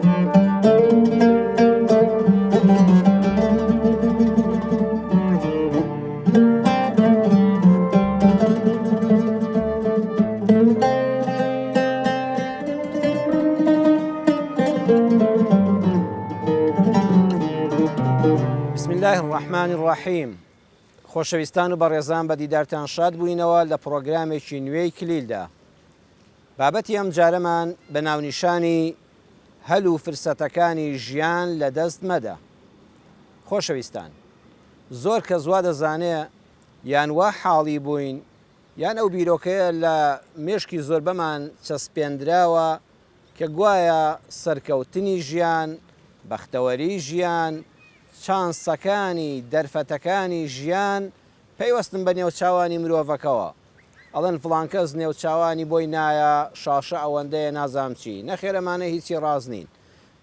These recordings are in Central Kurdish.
بسم الله الرحمن الرحیم خۆشەویستان و بەڕێزان بە دیدارتان شاد بووینەوە لە پڕۆگرامێکی نوێی کلیلدا. بابەتی ئەمجارەمان بە ناونیشانی هەل و فرسەتەکانی ژیان لە دەست مەدە. خۆشەویستان زۆر کەس وا دەزانێ یان وا حاڵی بووین یان ئەو بیرۆکەیە لە مێشکی زۆربەمان چەسپێندراوە کە گوایە سەرکەوتنی ژیان، بەختەوەری ژیان، چانسەکانی، دەرفەتەکانی ژیان پەیوەستن بە نێوچاوانی مرۆڤەکەوە. ئەڵێن فڵان کەس نێوچاوانی بۆی نایە، شاشە ئەوەندەیە نازانم چی. نەخێر ئەمانە هیچی ڕاست نین.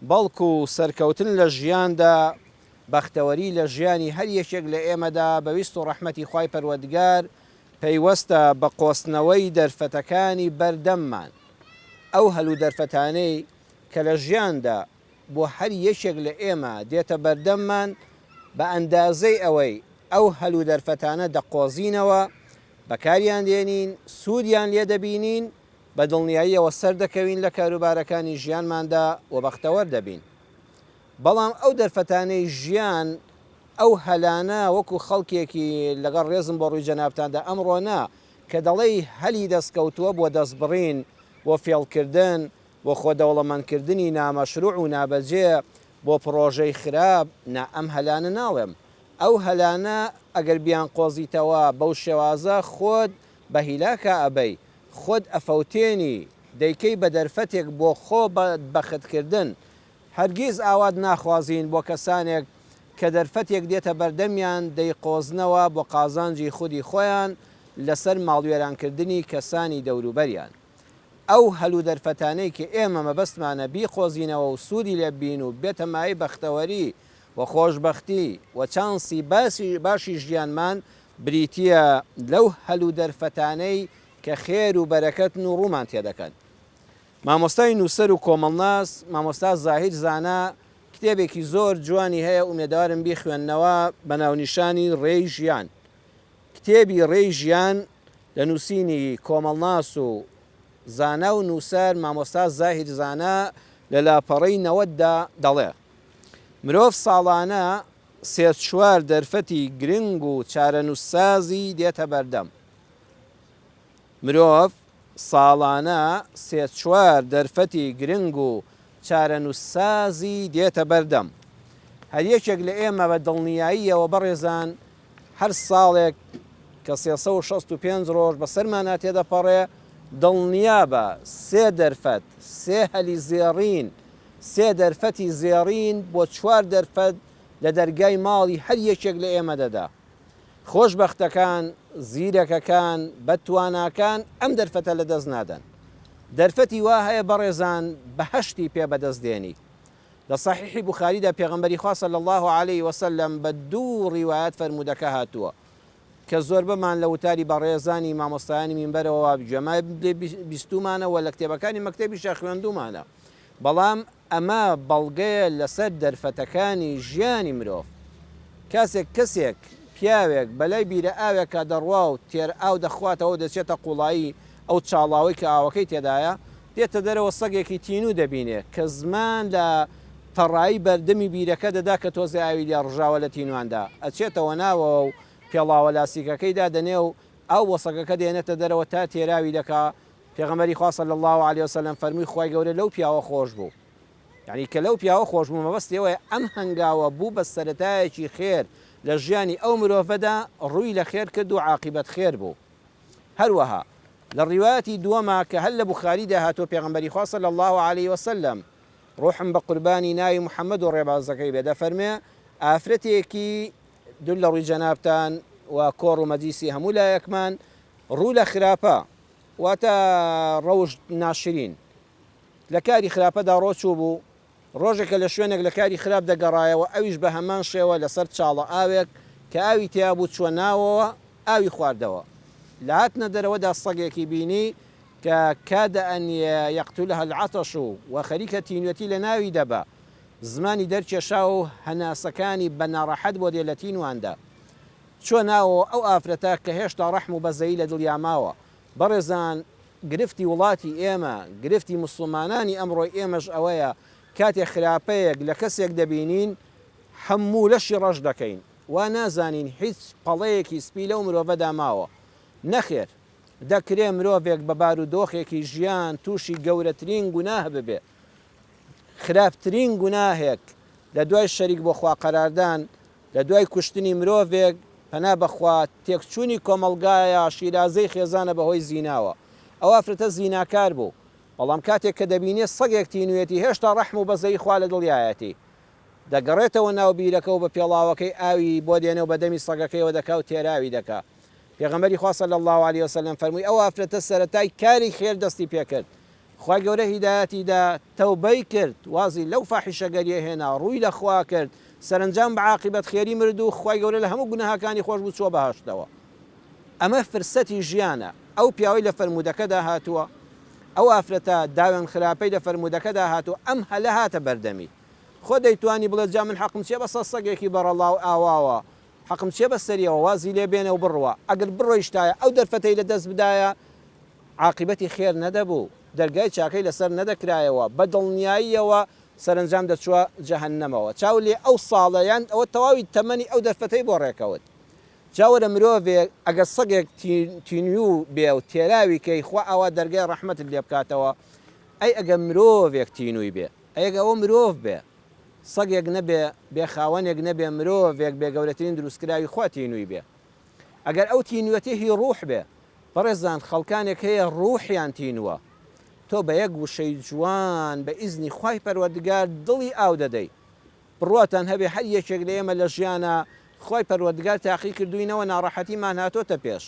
بەڵکو سەرکەوتن لە ژیاندا، بەختەوەری لە ژیانی هەر یەکێک لە ئێمەدا بە ویست و ڕەحمەتی خوای پەروەردگار پەیوەستە بە قۆستنەوەی دەرفەتەکانی بەردەممان. ئەو هەل و دەرفەتانەی کە لە ژیاندا بۆ هەر یەکێک لە ئێمە دێتە بەردەممان، بە ئەندازەی ئەوەی ئەو هەل و دەرفەتانە دەقۆزینەوە، بەکاریان دێنین، سوودیان لێ دەبینین، بە دڵنیاییەوە سەردەکەوین لە کاروبارەکانی ژیانماندا و بەختەوەر دەبین. بەڵام ئەو دەرفەتانەی ژیان، ئەو هەلانە وەکو خەڵکێکی، لەگەڵ ڕێزم بۆ ڕووی جەنابتاندا، ئەمڕۆ نا، کە دەڵێی هەلی دەستکەوتووە بۆ دەستبڕین، بۆ فێڵکردن، بۆ خۆدەوڵەمەندکردنی نامەشروع و نابەجێ، بۆ پڕۆژەی خراپ، نا ئەم هەلانە ناڵێم. ئەو هەلانە ئەگەر بیانقۆزیتەوە بەو شێوازە خۆت بە هیلاکا ئەبەی، خۆت ئەفەوتێنی، دەیکەی بە دەرفەتێک بۆ خۆ بەدبەختکردن. هەرگیز ئاوات ناخوازین بۆ کەسانێک کە دەرفەتێک دێتە بەردەمیان دەیقۆزنەوە بۆ قازانجی خودی خۆیان لەسەر ماڵوێرانکردنی کەسانی دەوروبەریان. ئەو هەل و دەرفەتانەی کە ئێمە مەبەستمانە بیقۆزینەوە و سوودی لێ ببین و بێتە مایەی بەختەوەری و خۆشبەختی و چانسی باشی ژیانمان بریتییە لەو هەل و دەرفەتانەی کە خێر و بەرەکەتن و ڕوومان تێدەکەن. مامۆستای نووسەر و کۆمەڵناس مامۆستا زاهیر زانا کتێبێکی زۆر جوانی هەیە ئومێدەوارم بیخوێننەوە بە ناونیشانی ڕێی ژیان. کتێبی ڕێی ژیان لە نووسینی کۆمەڵناس و زانا و نووسەر مامۆستا زاهیر زانا لە لاپەڕەی 90 دا دەڵێ، مرۆڤ ساڵانە سێ چوار دەرفەتی گرنگ و چارەنووسسازی دێتە بەردەم. مرۆڤ ساڵانە سێ چوار دەرفەتی گرنگ و چارەنووسسازی دێتە بەردەم. هەر یەکێک لە ئێمە بە دڵنیاییەوە بەڕێزان هەر ساڵێک کە 365 ڕۆژ بەسەرمانا تێدەپەڕێ دڵنیابە سێ دەرفەت، سێ هەلی زێڕین، سێ دەرفەتی زێڕین بۆ چوار دەرفەت لە دەرگای ماڵی هەر یەکێک لە ئێمە دەدا. خۆشبەختەکان، زیرەکەکان، بەتواناکان ئەم دەرفەتە لەدەست نادەن. دەرفەتی وا هەیە بەڕێزان بەهەشتی پێ بەدەست دێنی. لە سەحیحی بوخاریدا پێغەمبەری خوا صلی اللە علیە وسلم بە دوو ڕیوایەت فەرموودەکە هاتووە کە زۆربەمان لە وتاری بەڕێزانی مامۆستایانی مینبەرەوە گوێمان لێ بیستوومانە و لە کتێبەکانی مەکتەبیشا خوێندوومانە بەڵام ئەمە بەڵگەیە لەسەر دەرفەتەکانی ژیانی مرۆڤ. کاسێک کەسێک، پیاوێک، بەلای بیرە ئاوێکا دەڕوا و تێر ئاو دەخواتەوە و دەچێتە قوڵایی ئەو چاڵاوەی کە ئاوەکەی تێدایە، دێتە دەرەوە سەگێکی تینوو دەبینێ کە زمان لە تەڕایی بەردەمی بیرەکە دەدا کە تۆزێ ئاوی لێ ڕژاوە لە تینواندا، ئەچێتەوە ناوەوە و پێڵاوە لاسیکەکەی دادەنێ و ئاو بۆ سەگەکە دێنێتە دەرەوە تا تێراوی دەکا، پێغەمبەری خوا صلی اللە علیە وسلم فەرمووی خوای گەورە لەو پیاوە خۆش بوو یعنی کە لەو پیاوە خۆش بوو مەبەستی ئەوەیە ئەم هەنگاوە بوو بە سەرەتایەکی خێر لە ژیانی ئەو مرۆڤەدا ڕووی لە خێر کرد و عاقیبەت خێر بوو هەروەها لە ڕیوایەتی دووەما کە هەر لە بوخاریدا هاتووە پێغەمبەری خوا صلی اللە علیه وسلم ڕۆحم بە قوربانی ناوی محەممەد و ڕێبازەکەی بێ دەفەرمێ ئافرەتێکی دوور لە ڕووی جەنابتان و کۆڕ و مەجلیسی هەموو لایەکمان ڕوو لە خراپە واتە ڕەوشت ناشرین لە کاری خراپەدا ڕۆچووبوو، ڕۆژێک کە لە شوێنێک لە کاری خراپ دەگەڕایەوە ئەویش بە هەمان شێوە لەسەر چاڵە ئاوێک کە ئاوی تیا بوو چووە ناوەوە ئاوی خواردەوە لە هاتنە دەرەوەدا سەگێکی بینی کە کاد ان یقتلها العطش و خەریکە تینوێتی لەناوی دەبا، زمانی دەرکێشاوە و هەناسەکانی بە ناڕەحەت بۆ دێ لە تینواندا. چوە ناوەوە ئەو ئافرەتە کە هێشتا ڕەحم و بەزەیی لە دڵیا ماوە. بەڕێزان گرفتی وڵاتی ئێمە، گرفتی موسڵمانانی ئەمڕۆی ئێمەش ئەوەیە کاتێ خراپەیەک لە کەسێک دەبینین هەموو لەشی ڕەش دەکەین، وا نازانین هیچ پەڵەیەکی سپی لەو مرۆڤەدا ماوە. نەخێر. دەکرێ مرۆڤێک بە بارودۆخێکی ژیان تووشی گەورەترین گوناه ببێ. خراپترین گوناهێک لە دوای شەریک بۆ خوا قەراردان، لە دوای کوشتنی مرۆڤێک، پەنا بە خوا، تێکچوونی کۆمەڵگایە، شیرازەی خێزانە بە هۆی زیناوە. ئەو ئافرەتە زیناکار بوو، بەڵام کاتێک کە دەبینێ سەگێک تینوویەتی هێشتا ڕەحم و بەزەیی خوا لە دڵیایەتی. دەگەڕێتەوە ناو بیرەکە و بە پێڵاوەکەی ئاوی بۆ دێنێ و بە دەمی سەگەکەیەوە دەکا و تێراوی دەکا. پێغەمبەری خوا صلی اللە علیە وسلم فەرمووی ئەو ئافرەتە سەرەتای کاری خێر دەستی پێکرد خوای گەورە هیدایەتی دا تەوبەی کرد وازی لەو فاحیشەگەریە هێنا ڕووی لە خوا کرد سەرەنجام بە عاقیبەت خێری مرد و خوای گەورە لە هەموو گوناهەکانی خۆش بوو چووە بەهەشتەوە ئەمە فرسەتی ژیانە ئەو پیاوەی لە فەرموودەکەدا هاتووە ئەو ئافرەتە داوێن خراپەی لە فەرموودەکەدا هاتووە ئەم هەلە هاتە بەردەمی خۆ دەیتوانی بڵێ جا من حەقم چیە بەسەر سەگێکی بەڕەڵا و ئاواوە حەقم چیە بەسەریەوە وازی لێ بێنە و بڕوا ئەگەر بڕۆیشتایە ئەو دەرفەتەی لە دەست بدایە عاقیبەتی خێر نەدەبوو دەرگای چاکەی لەسەر نەدەکرایەوە بە دڵنیاییەوە سەرەنجام دەچووە جەهەنەمەوە چاو لێ ئەو ساڵە یان ئەوە تەواوی تەمەنی ئەو دەرفەتەی بۆ ڕێکەوت جا وەرە مرۆڤێک ئەگەر سەگێک تینوو بێ و تێراوی کەی خوا ئاوا دەرگای ڕەحمەتت لێ بکاتەوە ئەی ئەگەر مرۆڤێک تینووی بێ ئەی ئەگەر ئەوە مرۆڤ بێ سەگێک نەبێ، بێ خاوەنێک نەبێ، مرۆڤێک بێ گەورەترین دروستکراوی خوا تینووی بێ. ئەگەر ئەو تینووەتیە هی ڕوح بێ. بەڕێزان خەڵکانێک هەیە ڕوحیان تینووە. تۆ بە یەک وشەی جوان بە ئیزنی خوای پەروەردگار دڵی ئاو دەدەی. بڕواتان هەبێ هەر یەکێک لە ئێمە لە ژیانا خوای پەروەردگار تاقی کردووینەوە ناڕەحەتیمان هاتۆتە پێش.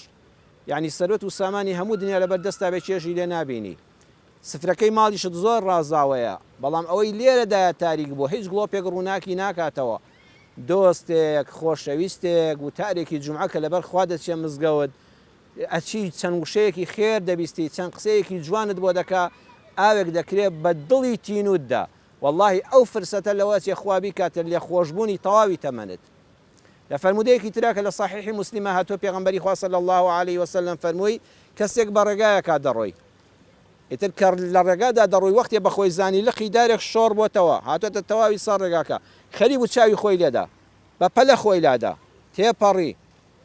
یەعنی سەروەت و سامانی هەموو دنیا لەبەر دەستا بێ چێژی لێ نابینی. سفرەکەی ماڵیشت زۆر ڕازاوەیە، بەڵام ئەوەی لێرەدایە تاریک بووە، هیچ گڵۆپێک ڕووناکی ناکاتەوە. دۆستێک، خۆشەویستێک، وتارێکی جومعە کە لەبەر خوا دەچیە مزگەوت، ئەچی چەند وشەیەکی خێر دەبیستی، چەند قسەیەکی جوانت بۆ دەکا، ئاوێک دەکرێ بە دڵی تینووتدا. وەڵاهی ئەو فرسەتە لەوە ئەچێ خوا بیکاتە لێخۆشبوونی تەواوی تەمەنت. لە فەرموودەیەکی ترا کە لە صحیحی موسلیما هاتووە پێغەمبەری خوا صلی اللە علیە وسلم فەرمووی، کەسێک بە ڕێگایەکا دەڕۆی، ئیتر کە لە ڕێگادا دەڕۆی وەختێ بە خۆی زانی لقی دارێک شۆڕ بۆتەوە هاتۆتە تەواوی سەر ڕێگاکە خەریک بوو چاوی خۆی لێدا بە پەلە خۆی لادا تێپەڕی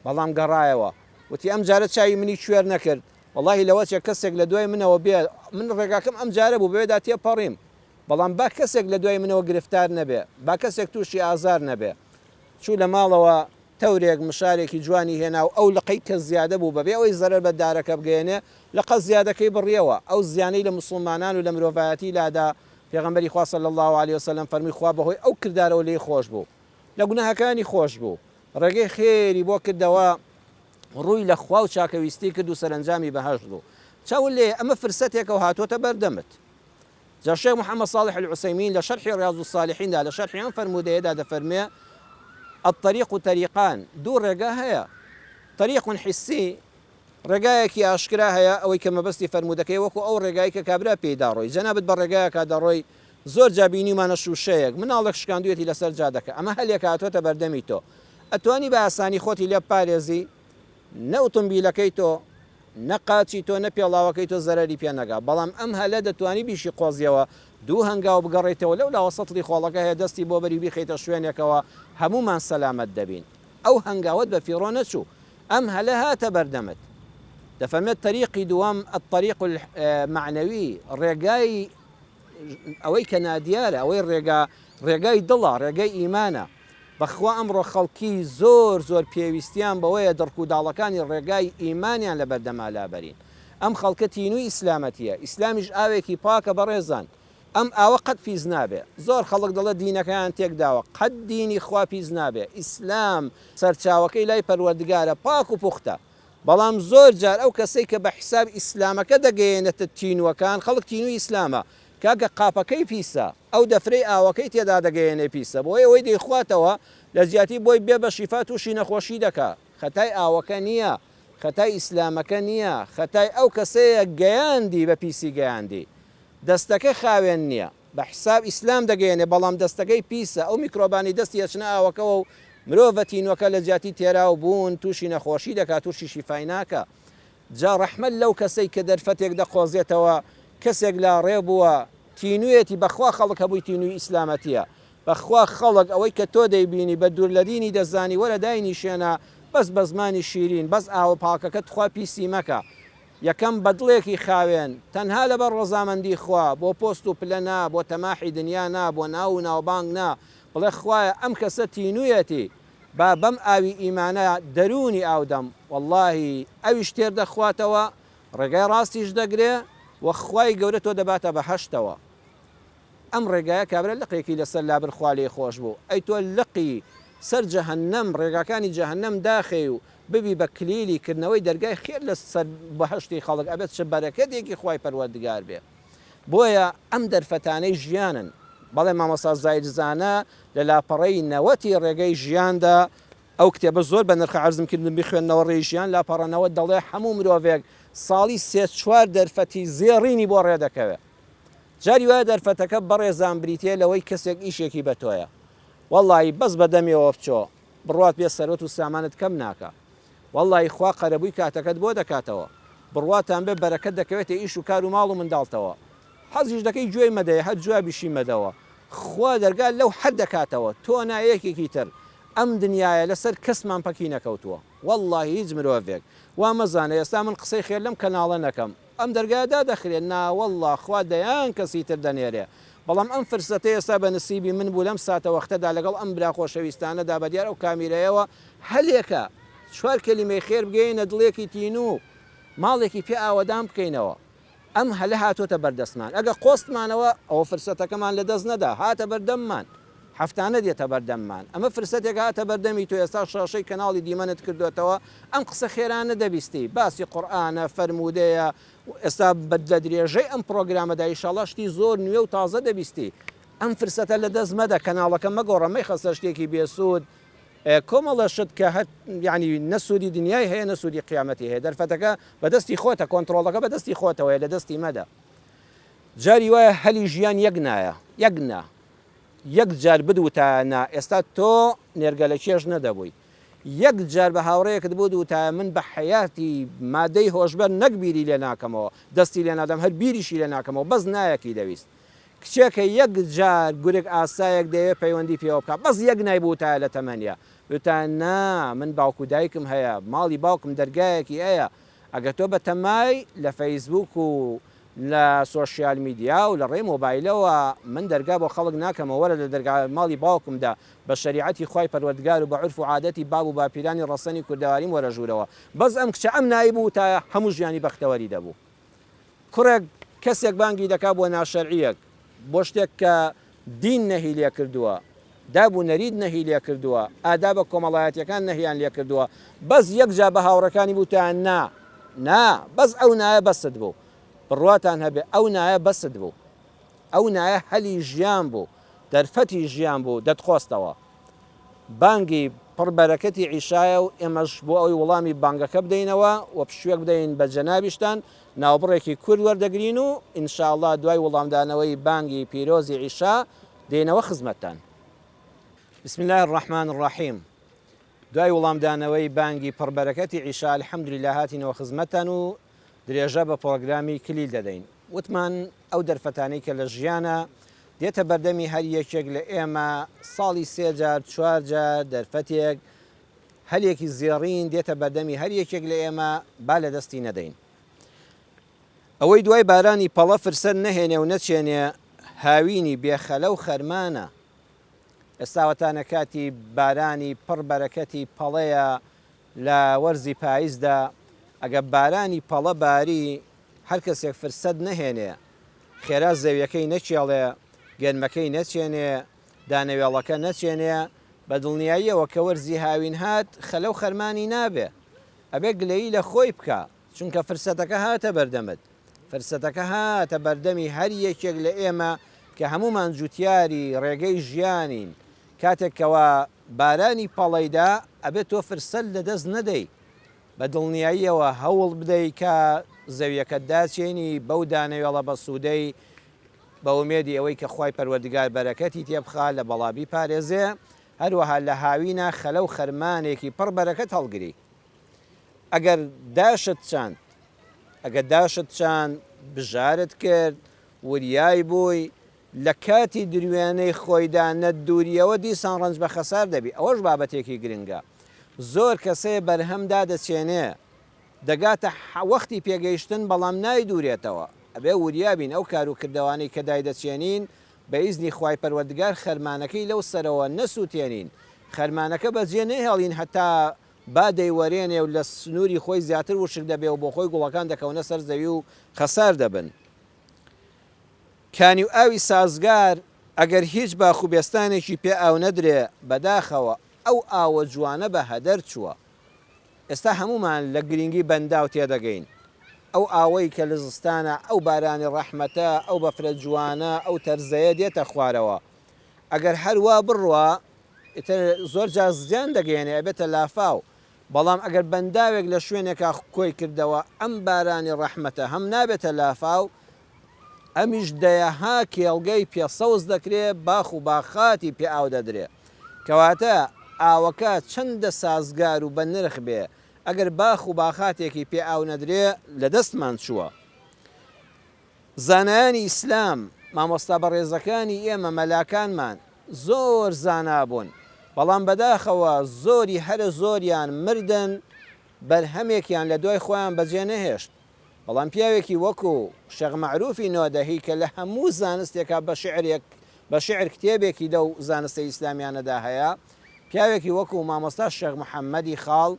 بەڵام گەڕایەوە وتی ئەم جارە چاوی منی کوێر نەکرد وەڵاهی لەوەچێ کەسێک لە دوای منەوە بێ من ڕێگاکەم ئەم جارە بوو بەوێدا تێپەڕیم بەڵام با کەسێک لە دوای منەوە گرفتار نەبێ با کەسێک تووشی ئازار نەبێ چوو لە ماڵەوە تەورێک مشارێکی جوانی هێنا و ئەو لقەی کە زیادە بوو بەبێ ئەوەی زەرەر بە دارەکە بگەیەنێ لقە زیادەکەی بڕیەوە، ئەو زیانەی لە موسڵمانان و لە مرۆڤایەتی لادا، پێغەمبەری خوا صلی اللە علیە وسلم فەرمووی خوا بەهۆی ئەو کردارەوە لێی خۆش بوو، لە گوناهەکانی خۆش بوو، ڕێگەی خێری بۆ کردەوە، ڕووی لە خوا و چاکەویستی کرد و سەرەنجامی بەهەشت بوو. چاوت لێیە ئەمە فرسەتێکە و هاتۆتە بەردەمت. جا شێخ محمد صالح العثیمین لە شەرحی ریاض الصالحین دا لە شەرحی ئەم فەرموودەیەدا دەفەرموێ، الطریق طریقان، دوو ڕێگا هەیە، طریق حسی، ڕێگایەکی ئاشکرا هەیە، ئەوەی کە مەبەستی فەرموودەکەی وەکو ئەو ڕێگای کە کابرا پێیدا ڕۆی، جەنابت بە ڕێگایەکا دەڕۆی، زۆر جا بینیومانە شووشەیەک، مناڵێک شکاندوویەتی لەسەر جادەکە، ئەمە هەلێکە هاتۆتە بەردەمی تۆ، ئەتوانی بە ئاسانی خۆتی لێ بپارێزی، نە ئوتومبیلەکەی تۆ، نە قاچی تۆ، نە پێڵاوەکەی تۆ زەرەری پێ نەگا، بەڵام ئەم هەلە دەتوانی بیشیقۆزیەوە، دوو هەنگاو بگەڕێیتەوە لەو لاوە سەتڵی خۆڵەکە هەیە دەستی بۆ بەری و بیخەیتە شوێنێکەوە هەموومان سەلامەت دەبین. ئەو هەنگاوەت بە فیڕۆ نەچوو، ئەم هەلە هاتە بەردەمت. دەفەرمێت تەریقی دووەم، الطریق المعنوی، ڕێگای ئەوەی کە نادیارە، ئەوەی ڕێگا، ڕێگای دڵە، ڕێگای ئیمانە. بەخوا ئەمڕۆ خەڵکی زۆر زۆر پێویستیان بەوەیە دڕک و داڵەکانی ڕێگای ئیمانیان لەبەردەما لابەرین. ئەم خەڵکە تینووی ئیسلامەتیە، ئیسلامیش ئاوێکی پاکە بەڕێزان، ئەم ئاوە قەت پیس نابێ. زۆر خەڵک دەڵێ دینەکەیان تێکداوە، قەت دینی خوا پیس نابێ، ئیسلام سەرچاوەکەی لای پەروەردگارە پاک و پوختە. بەڵام زۆر جار ئەو کەسەی کە بە حیساب ئیسلامەکە دەگەیەنێتە تینووەکان، خەڵک تینووی ئیسلامە، کاکە قاپەکەی پیسە، ئەو دەفرەی ئاوەکەی تێدا دەگەیەنێ پیسە، بۆیە ئەوەی دەیخواتەوە لە جیاتی بۆی بێ بە شیفا تووشی نەخۆشی دەکا، خەتای ئاوەکە نییە. خەتای ئیسلامەکە نییە، خەتای ئەو کەسەیە گەیاندی بە پیسی گەیاندی. دەستەکە خاوێن نییە. بە حساب ئیسلام دەگەیەنێ بەڵام دەستەکەی پیسە، ئەو میکرۆبانەی دەستی ئەچنە ئاوەکەوە و مرۆڤە تینوەکە لە جیاتی تێراو بوون توشی نەخۆشی دەکا توشی شیفای ناکا. جا ڕەحمەت لەو کەسەی کە دەرفەتێک دەقۆزێتەوە کەسێک لاڕێ بووە تینویەتی بەخوا خەڵک هەبووی تینوی ئیسلامەتیە بەخوا خەڵک ئەوەی کە تۆ دەیبینی بە دوور لە دینی دەزانی وەرە داینیشێنە بەس بە زمانی شیرین بەس ئاوە پاکەکە تخوا پیسی مەکە یەکەم بە دڵێکی خاوێن تەنها لەبەر ڕەزامەندی خوا بۆ پۆست و پلە نا بۆ تەماحی دنیا نا بۆ ناو و ناوبانگ نا بڵێ خوایە ئەم کەسە تینویەتی با بەم ئاوی ئیمانە دەروونی ئاو دەم وەڵاهی ئەویش تێر دەخواتەوە ڕێگای ڕاستیش دەگرێ وە خوای گەورە تۆ دەباتە بەهەشتەوە ئەم ڕێگایە کابرا لقێکی لەسەر لابر خوا لێی خۆش بوو ئەی تۆ لقی سەر جەهەنەم ڕێگاکانی جەهەنەم داخێی و ببی بە کلیلی کردنەوەی دەرگای خێر لە سەر بەهەشتی خەڵک ئەبێت چ بەرەکەتێکی خوای پەروەردگار بێ بۆیە ئەم دەرفەتانەی ژیانن بەڵێ مامۆستا زایر زانا لە لاپەڕەی نەوەتی ڕێگەی ژیاندا ئەو کتێبە زۆر بە نرخە عەرزم کردن بیخوێننەوە ڕێی ژیان لاپەڕە 90 دەڵێ هەموو مرۆڤێک ساڵی سێ چوار دەرفەتی زێڕینی بۆ ڕێ دەکەوێ جاری وایە دەرفەتەکە بەڕێزان بریتیە لەوەی کەسێک ئیشێکی بە تۆیە وەڵڵاهی بەس بە دەمیەوە بچۆ بڕوات بێ سەروەت و سامانت کەم ناکا وەڵڵاهی خوا قەرەبووی کاتەکەت بۆ دەکاتەوە بڕواتان بێ بەرەکەت دەکەوێتە ئیش و کار و ماڵ و منداڵتەوە حەزیش دەکەی گوێی مەدەیە هەر جوابیشی مەدەوە خوا دەرگا لەو حەر دەکاتەوە تۆ نا یەکێکی تر ئەم دنیایە لەسەر کەسمان پەکی نەکەوتووە وەڵڵاهی هیچ مرۆڤێک وا مەزانە ئێستا من قسەی خێر لەم کەناڵە نەکەم ئەم دەرگایە دادەخرێ ناوەڵڵا خوا دەیان کەسی تر دەنێرێ بەڵام ئەم فرسەتە ئێستا بە نسیبی من بوو لەم ساتەوەختەدا لەگەڵ ئەم برا خۆشەویستانەدا بە دیار ئەو کامیرەیەوە هەلێکە چوار کەلیمەی خێر بگەیەنە دڵێکی تینوو ماڵێکی پێ ئاوەدان بکەینەوە ئەم هەلە هاتۆتە بەردەستمان ئەگە قۆستمانەوە ئەوە فرسەتەکەمان لەدەست نەدا هاتە بەردەممان هەفتانە دێتە بەردەممان ئەمە فرسەتێک هاتە بەردەمی تۆ ئێستا شاشەی کەناڵی دیمەنت کردۆتەوە ئەم قسە خێرانە دەبیستی باسی قورئانە فەرموودەیە ئێستا لە درێژەی ئەم پڕۆگرامەدا ئیشاڵا شتی زۆر نوێ و تازە دەبیستی ئەم فرسەتە لە دەست مەدە کەناڵەکە مەگۆڕە مەیخە سەر شتێکی بێسوود کۆمەڵە شت کە هەر یعنی نە سوودی دنیای هەیە نە سوودی قیامەتی هەیە دەرفەتەکە بەدەستی خۆتە کۆنتڕۆڵەکە بەدەستی خۆتەوەیە لە دەستی مەدە جاری وایە هەلی ژیان یەک نایە یەک نا یەک جار بدوتایە نا ئێستا تۆ نێرگەلە کێش نەدەبووی یەک جار بە هاوڕێیەکت بدوتایە من بە حەیاتی مادەی هۆشبەر نەک بیری لێ ناکەمەوە دەستی لێ نادەم هەر بیریشی لێ ناکەمەوە بەس نایەکی دەویست کچێکە یەک جار گورگ ئاسایەک دەیەوێ پەیوەندی پێوە بکا بەس یەک نای بوتایە لە تەمەنیا بوتایە نا من باوک و دایکم هەیە ماڵی باوکم دەرگایەکی هەیە ئەگەر تۆ بەتەمای لە فەیسبوک و لە سۆشیال میدیا و لە ڕێی مۆبایلەوە من دەرگا بۆ خەڵک ناکەمەوە وەرە لە دەرگا ماڵی باوکمدا بە شەریعەتی خوای پەروەردگار و بە عورف و عادەتی باب و باپیرانی ڕەسەنی کوردەواریم وەرە ژوورەوە بەس ئەم کچە ئەم نای بووتایە هەموو ژیانی بەختەوەری دەبوو کوڕێک کەسێک بانگی دەکا بۆ ناشەرعیەک بۆ شتێک کە دین نەهی لێ کردووە، داب و نەریت نەهی لێ کردووە، ئادابە کۆمەڵایەتیەکان نەهیان لێ کردووە، بەس یەک جار بە هاوڕێکانی بوتیان نا، نا، بەس ئەو نایە بەست بوو. بڕواتان هەبێ ئەو نایە بەست بوو. ئەو نایە هەلی ژیان بوو، دەرفەتی ژیان بوو، دەتقۆستەوە. بانگی پڕ بەرەکەتی عیشایە و ئێمەش بۆ ئەوەی وڵامی بانگەکە بدەینەوە و پشووێک بدەین بە جەنابیشتان، ناوبڕێکی کورت وەردەگرین و ان شاء اللە دوای وڵامدانەوەی بانگی پیرۆزی عیشا دێینەوە خزمەتتان. بسم اللە الرحمن الرحیم دوای وڵامدانەوەی بانگی پڕ بەرەکەتی عیشا الحمدللە هاتینەوە خزمەتتان و درێژە بە پڕۆگرامی کلیل دەدەین. وتمان ئەو دەرفەتانەی کە لە ژیانا دێتە بەردەمی هەر یەکێک لە ئێمە ساڵی سێ جار چوار جار دەرفەتێک هەلێکی زێڕین دێتە بەردەمی هەر یەکێک لە ئێمە با لە دەستی نەدەین. ئەوەی دوای بارانی پەڵە فرسەت نەهێنێ و نەچێنێ هاوینی بێ خەلە و خەرمانە. ئێستا وەتانە کاتی بارانی پڕ بەرەکەتی پەڵەیە لە وەرزی پایزدا ئەگە بارانی پەڵە باری هەر کەسێک فرسەت نەهێنێ خێرا زەویەکەی نەکێڵێ گەنمەکەی نەچێنێ دانەوێڵەکە نەچێنێ بە دڵنیاییەوە کە وەرزی هاوین هات خەلە و خەرمانی نابێ ئەبێ گلەیی لە خۆی بکا چونکە فرسەتەکە هاتە بەردەمت فرسەتەکە هاتە بەردەمی هەر یەکێک لە ئێمە کە هەموومان جوتیاری ڕێگەی ژیانین کاتێک کەوا بارانی پەڵەی دا ئەبێ تۆ فرسەت لە دەست نەدەی. بە دڵنیاییەوە هەوڵ بدەی کە زەویەکەت داچێنی بەو دانەوێڵە بەسوودەی بە ئومێدی ئەوەی کە خوای پەروەردگار بەرەکەتی تێبخا لە بەڵا بیپارێزێ، هەروەها لە هاوینا خەلە و خەرمانێکی پڕ بەرەکەت هەڵگری. ئەگەر داشت چاند، ئەگەر داشت چاند، بژارت کرد، وریای بووی، لە کاتی دروێنەی خۆیدا نەتدووریەوە دیسان ڕەنج بە خەسار دەبی، ئەوەش بابەتێکی گرنگە. زۆر کەس هەیە بەرهەم دادەچێنێ، دەگاتە وەختی پێگەیشتن بەڵام نایدوورێتەوە، ئەبێ وریا بین ئەو کار و کردەوانەی کە دایدەچێنین بە ئیزنی خوای پەروەردگار خەرمانەکەی لەو سەرەوە نەسووتێنین، خەرمانەکە بەجێ نەهێڵین هەتا با دەیوەرێنێ و لە سنووری خۆی زیاتر وشک دەبێ و بۆخۆی گوڵەکان دەکەونە سەر زەوی و خەسار دەبن. کانی و ئاوی سازگار ئەگەر هیچ باخ و بێستانێکی پێ ئاو نەدرێ بەداخەوە ئەو ئاوە جوانە بە هەدەر چووە. ئێستا هەموومان لە گرینگی بەنداو تێدەگەین. ئەو ئاوەی کە لە زستانا ئەو بارانی ڕەحمەتە، ئەو بەفرە جوانە، ئەو تەرزەیە دێتە خوارەوە. ئەگەر هەر وا بڕوا ئیتر زۆر جار زیان دەگەیەنێ ئەبێتە لافاو. بەڵام ئەگەر بەنداوێک لە شوێنێکا کۆی کردەوە ئەم بارانی ڕەحمەتە هەم نابێتە لافاو ئەمیش دەیەها کێڵگەی پێ سەوز دەکرێ، باخ و باخاتی پێ ئاو دەدرێ. کەواتە ئاوەکە چەندە سازگار و بە نرخ بێ، ئەگەر باخ و باخاتێکی پێ ئاو نەدرێ، لە دەستمان چووە. زانایانی ئیسلام، مامۆستا بەڕێزەکانی ئێمە، مەلاکانمان، زۆر زانا بوون، بەڵام بەداخەوە زۆری هەرە زۆریان مردن، بەرهەمێکیان لە دوای خۆیان بەجێ نەهێشت. بەڵام پیاوێکی وەکو، شێخ مەعروفی نۆدەهی، کە لە هەموو زانستێکا بە شیعرێک بە شیعر کتێبێکی لەو زانستە ئیسلامیانەدا هەیە، پیاوێکی وەکو مامۆستا شێخ محەمەدی خاڵ،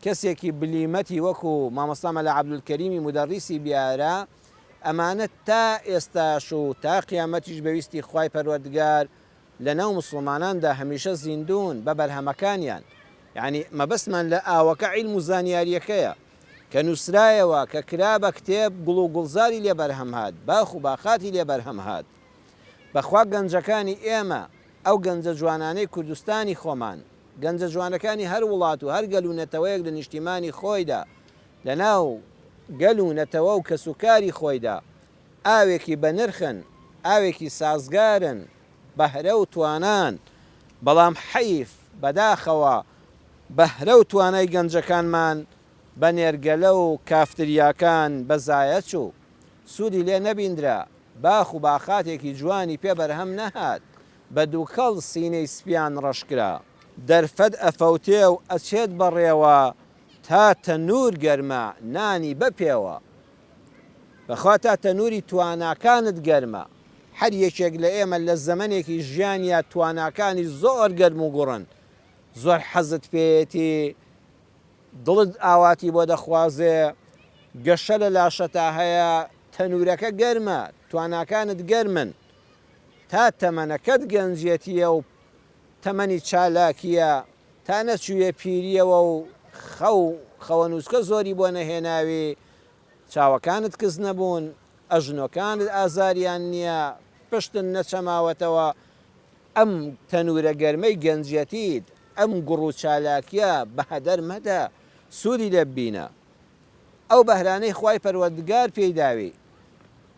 کەسێکی بلیمەتی وەکو مامۆستا مەلا عەبدولکەریمی مودەڕیسی بیارە، ئەمانە تا ئێستاش و تا قیامەتیش بە ویستی خوای پەروەردگار لەناو موسڵماناندا هەمیشە زیندوون بە بەرهەمەکانیان، یەعنی مەبەستمان لە ئاوەکە عیلم و زانیارییەکەیە. کە نووسرایەوە، کە کرا بە کتێب، گوڵ و گوڵزاری لێ بەرهەم هات، باخ و باخاتی لێ بەرهەم هات. بەخوا گەنجەکانی ئێمە، ئەو گەنجە جوانانەی کوردستانی خۆمان، گەنجە جوانەکانی هەر وڵات و هەر گەل و نەتەوەیەک لە نیشتیمانی خۆیدا، لە ناو گەل و نەتەوە و کەسوکاری خۆیدا، ئاوێکی بەنرخن، ئاوێکی سازگارن، بەهرە و توانان، بەڵام حەیف، بەداخەوە بەهرە و توانای گەنجەکانمان بە نێرگەلە و کافتریاکان بە زایە چوو، سوودی لێ نەبیندرا، باخ و باخاتێکی جوانی پێ بەرهەم نەهات، بە دووکەڵ سینەی سپیان ڕەش کرا. دەرفەت ئەفەوتێ و ئەچێت بەڕێوە، تا تەنوور گەرمە نانی بەپێوە. بەخوا تا تەنووری تواناکانت گەرمە. هەر یەکێک لە ئێمە لە زەمەنێکی ژیانیا تواناکانی زۆر گەرم و گوڕن، زۆر حەزت پێیەتی، دڵت ئاواتی بۆ دەخوازێ، گەشە لە لاشەتا هەیە، تەنوورەکە گەرمە، تواناکانت گەرمن. تا تەمەنەکەت گەنجێتییە و تەمەنی چالاکییە، تا نەچوویە پیرییەوە و خەو، خەوەنووسکە زۆری بۆ نەهێناوی، چاوەکانت کز نەبوون، ئەژنۆکانت ئازاریان نییە، پشتت نەچەماوەتەوە، ئەم تەنوورە گەرمەی گەنجیەتیت، ئەم گوڕ و چالاکییە بە هەدەر مەدە، سوودی لێ ببینە. ئەو بەهرانەی خوای پەروەردگار پێی داوی،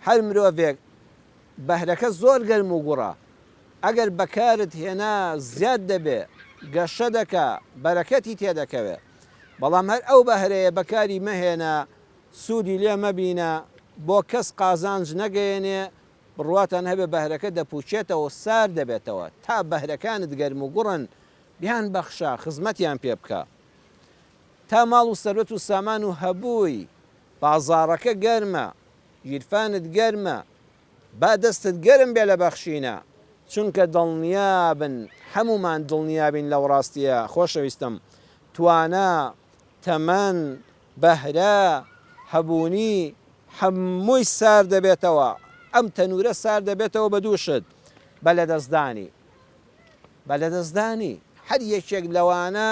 هەر مرۆڤێک بەهرەکە زۆر گەرم و گوڕە، ئەگەر بەکارت هێنا زیاد دەبێ، گەشە دەکا، بەرەکەتی تێدەکەوێ. بەڵام هەر ئەو بەهرەیە بەکاری مەهێنە، سوودی لێ مەبینە، بۆ کەس قازانج نەگەیەنێ، بڕواتان هەبێ بەهرەکە دەپووکێتەوە و سارد دەبێتەوە، تا بەهرەکانت گەرم و گوڕن، بیانبەخشە، خزمەتیان پێ بکە. تا ماڵ و سەروەت و سامان و هەبووی، بازاڕەکە گەرمە، گیرفانت گەرمە، با دەستت گەرم بێ لە بەخشینا، چونکە دڵنیابن، هەموومان دڵنیابین لەو ڕاستییە، خۆشەویستم، توانا، تەمەن، بەهرە، هەبوونی، هەمووی سارد دەبێتەوە، ئەم تەنوورە سارد دەبێتەوە بە دوو شت، بە لەدەستدانی، بە لەدەستدانی، هەر یەکێک لەوانە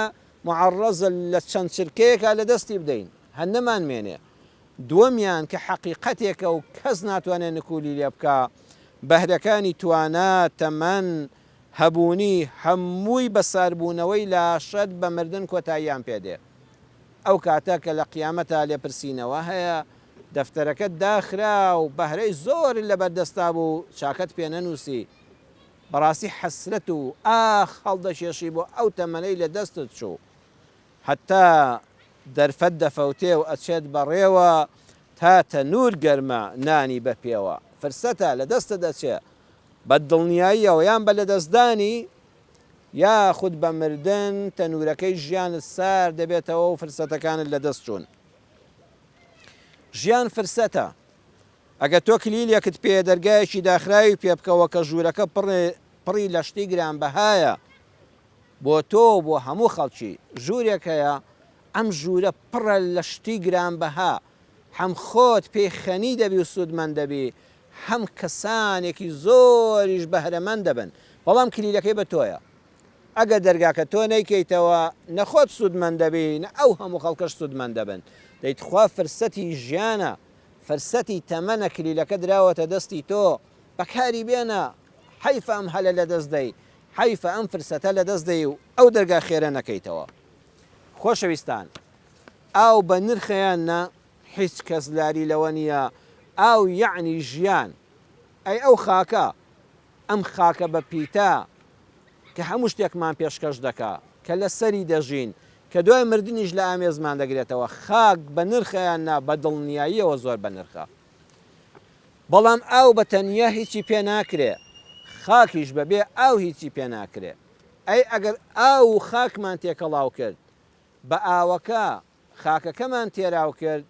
معەڕەزە لە چەند چرکەیەکا لەدەستی بدەین، هەر نەمانمێنێ، دووەمیان کە حەقیقەتێکە و کەس ناتوانێ نکولی لێ بکا، بەهرەکانی توانا، تەمەن، هەبوونی، هەمووی بە ساربوونەوەی لاشەت بە مردن کۆتاییان پێ دێ. ئەو کاتە کە لە قیامەتا لێپرسینەوە هەیە، دەفتەرەکەت داخرا و بەهرەی زۆرت لەبەر دەستا بوو چاکەت پێ نەنووسی، بەڕاستی حەسرەت و ئاخ هەڵدەکێشی بۆ ئەو تەمەنەی لە دەستت چوو. هەتا دەرفەت دەفەوتێ و ئەچێت بەڕێوە، تا تەنوور گەرمە نانی بە پێوە. فرسەتە لە دەستت ئەچێ. بە دڵنیاییەوە یان بە لەدەستدانی یاخود بە مردن تەنوورەکەی ژیانت سارد دەبێتەوە و فرسەتەکانت لەدەست چوون. ژیان فرسەتە. ئەگەر تۆ کلیلێکت پێیە دەرگایەکی داخراوی پێ بکەوە کە ژوورەکە پڕی لە شتی گرانبەهایە بۆ تۆ و بۆ هەموو خەڵکی. ژوورێک هەیە ئەم ژوورە پڕە لە شتی گرانبەها هەم خۆت پێی خەنی دەبی و سوودمەند دەبی هەم کەسانێکی زۆریش بەهرەمەند دەبن بەڵام کلیلەکەی بە تۆیە ئەگەر دەرگاکە تۆ نەیکەیتەوە نە خۆت سوودمەند دەبی نە ئەو هەموو خەڵکەش سوودمەند دەبن دەی تخوا فرسەتی ژیانە فرسەتی تەمەنە کلیلەکە دراوەتە دەستی تۆ بەکاری بێنە حەیفە ئەم هەلە لەدەست دەی حەیفە ئەم فرسەتە لەدەست دەی و ئەو دەرگا خێرە نەکەیتەوە خۆشەویستان ئاو بە نرخە یان نا؟ هیچ کەس لاری لەوە نییە، ئاو یەعنی ژیان. ئەی ئەو خاکە؟ ئەم خاکە بە پیتە کە هەموو شتێکمان پێشکەش دەکا، کە لە سەری دەژین، کە دوای مردنیش لە ئامێزمان دەگرێتەوە، خاک بە نرخە یان نا؟ بە دڵنیاییەوە زۆر بە نرخە. بەڵام ئاو بە تەنیا هیچی پێ ناکرێ، خاکیش بە بێ ئاو هیچی پێ ناکرێ. ئەی ئەگەر ئاو و خاکمان تێکەڵاو کرد، بە ئاوەکە خاکەکەمان تێراو کرد،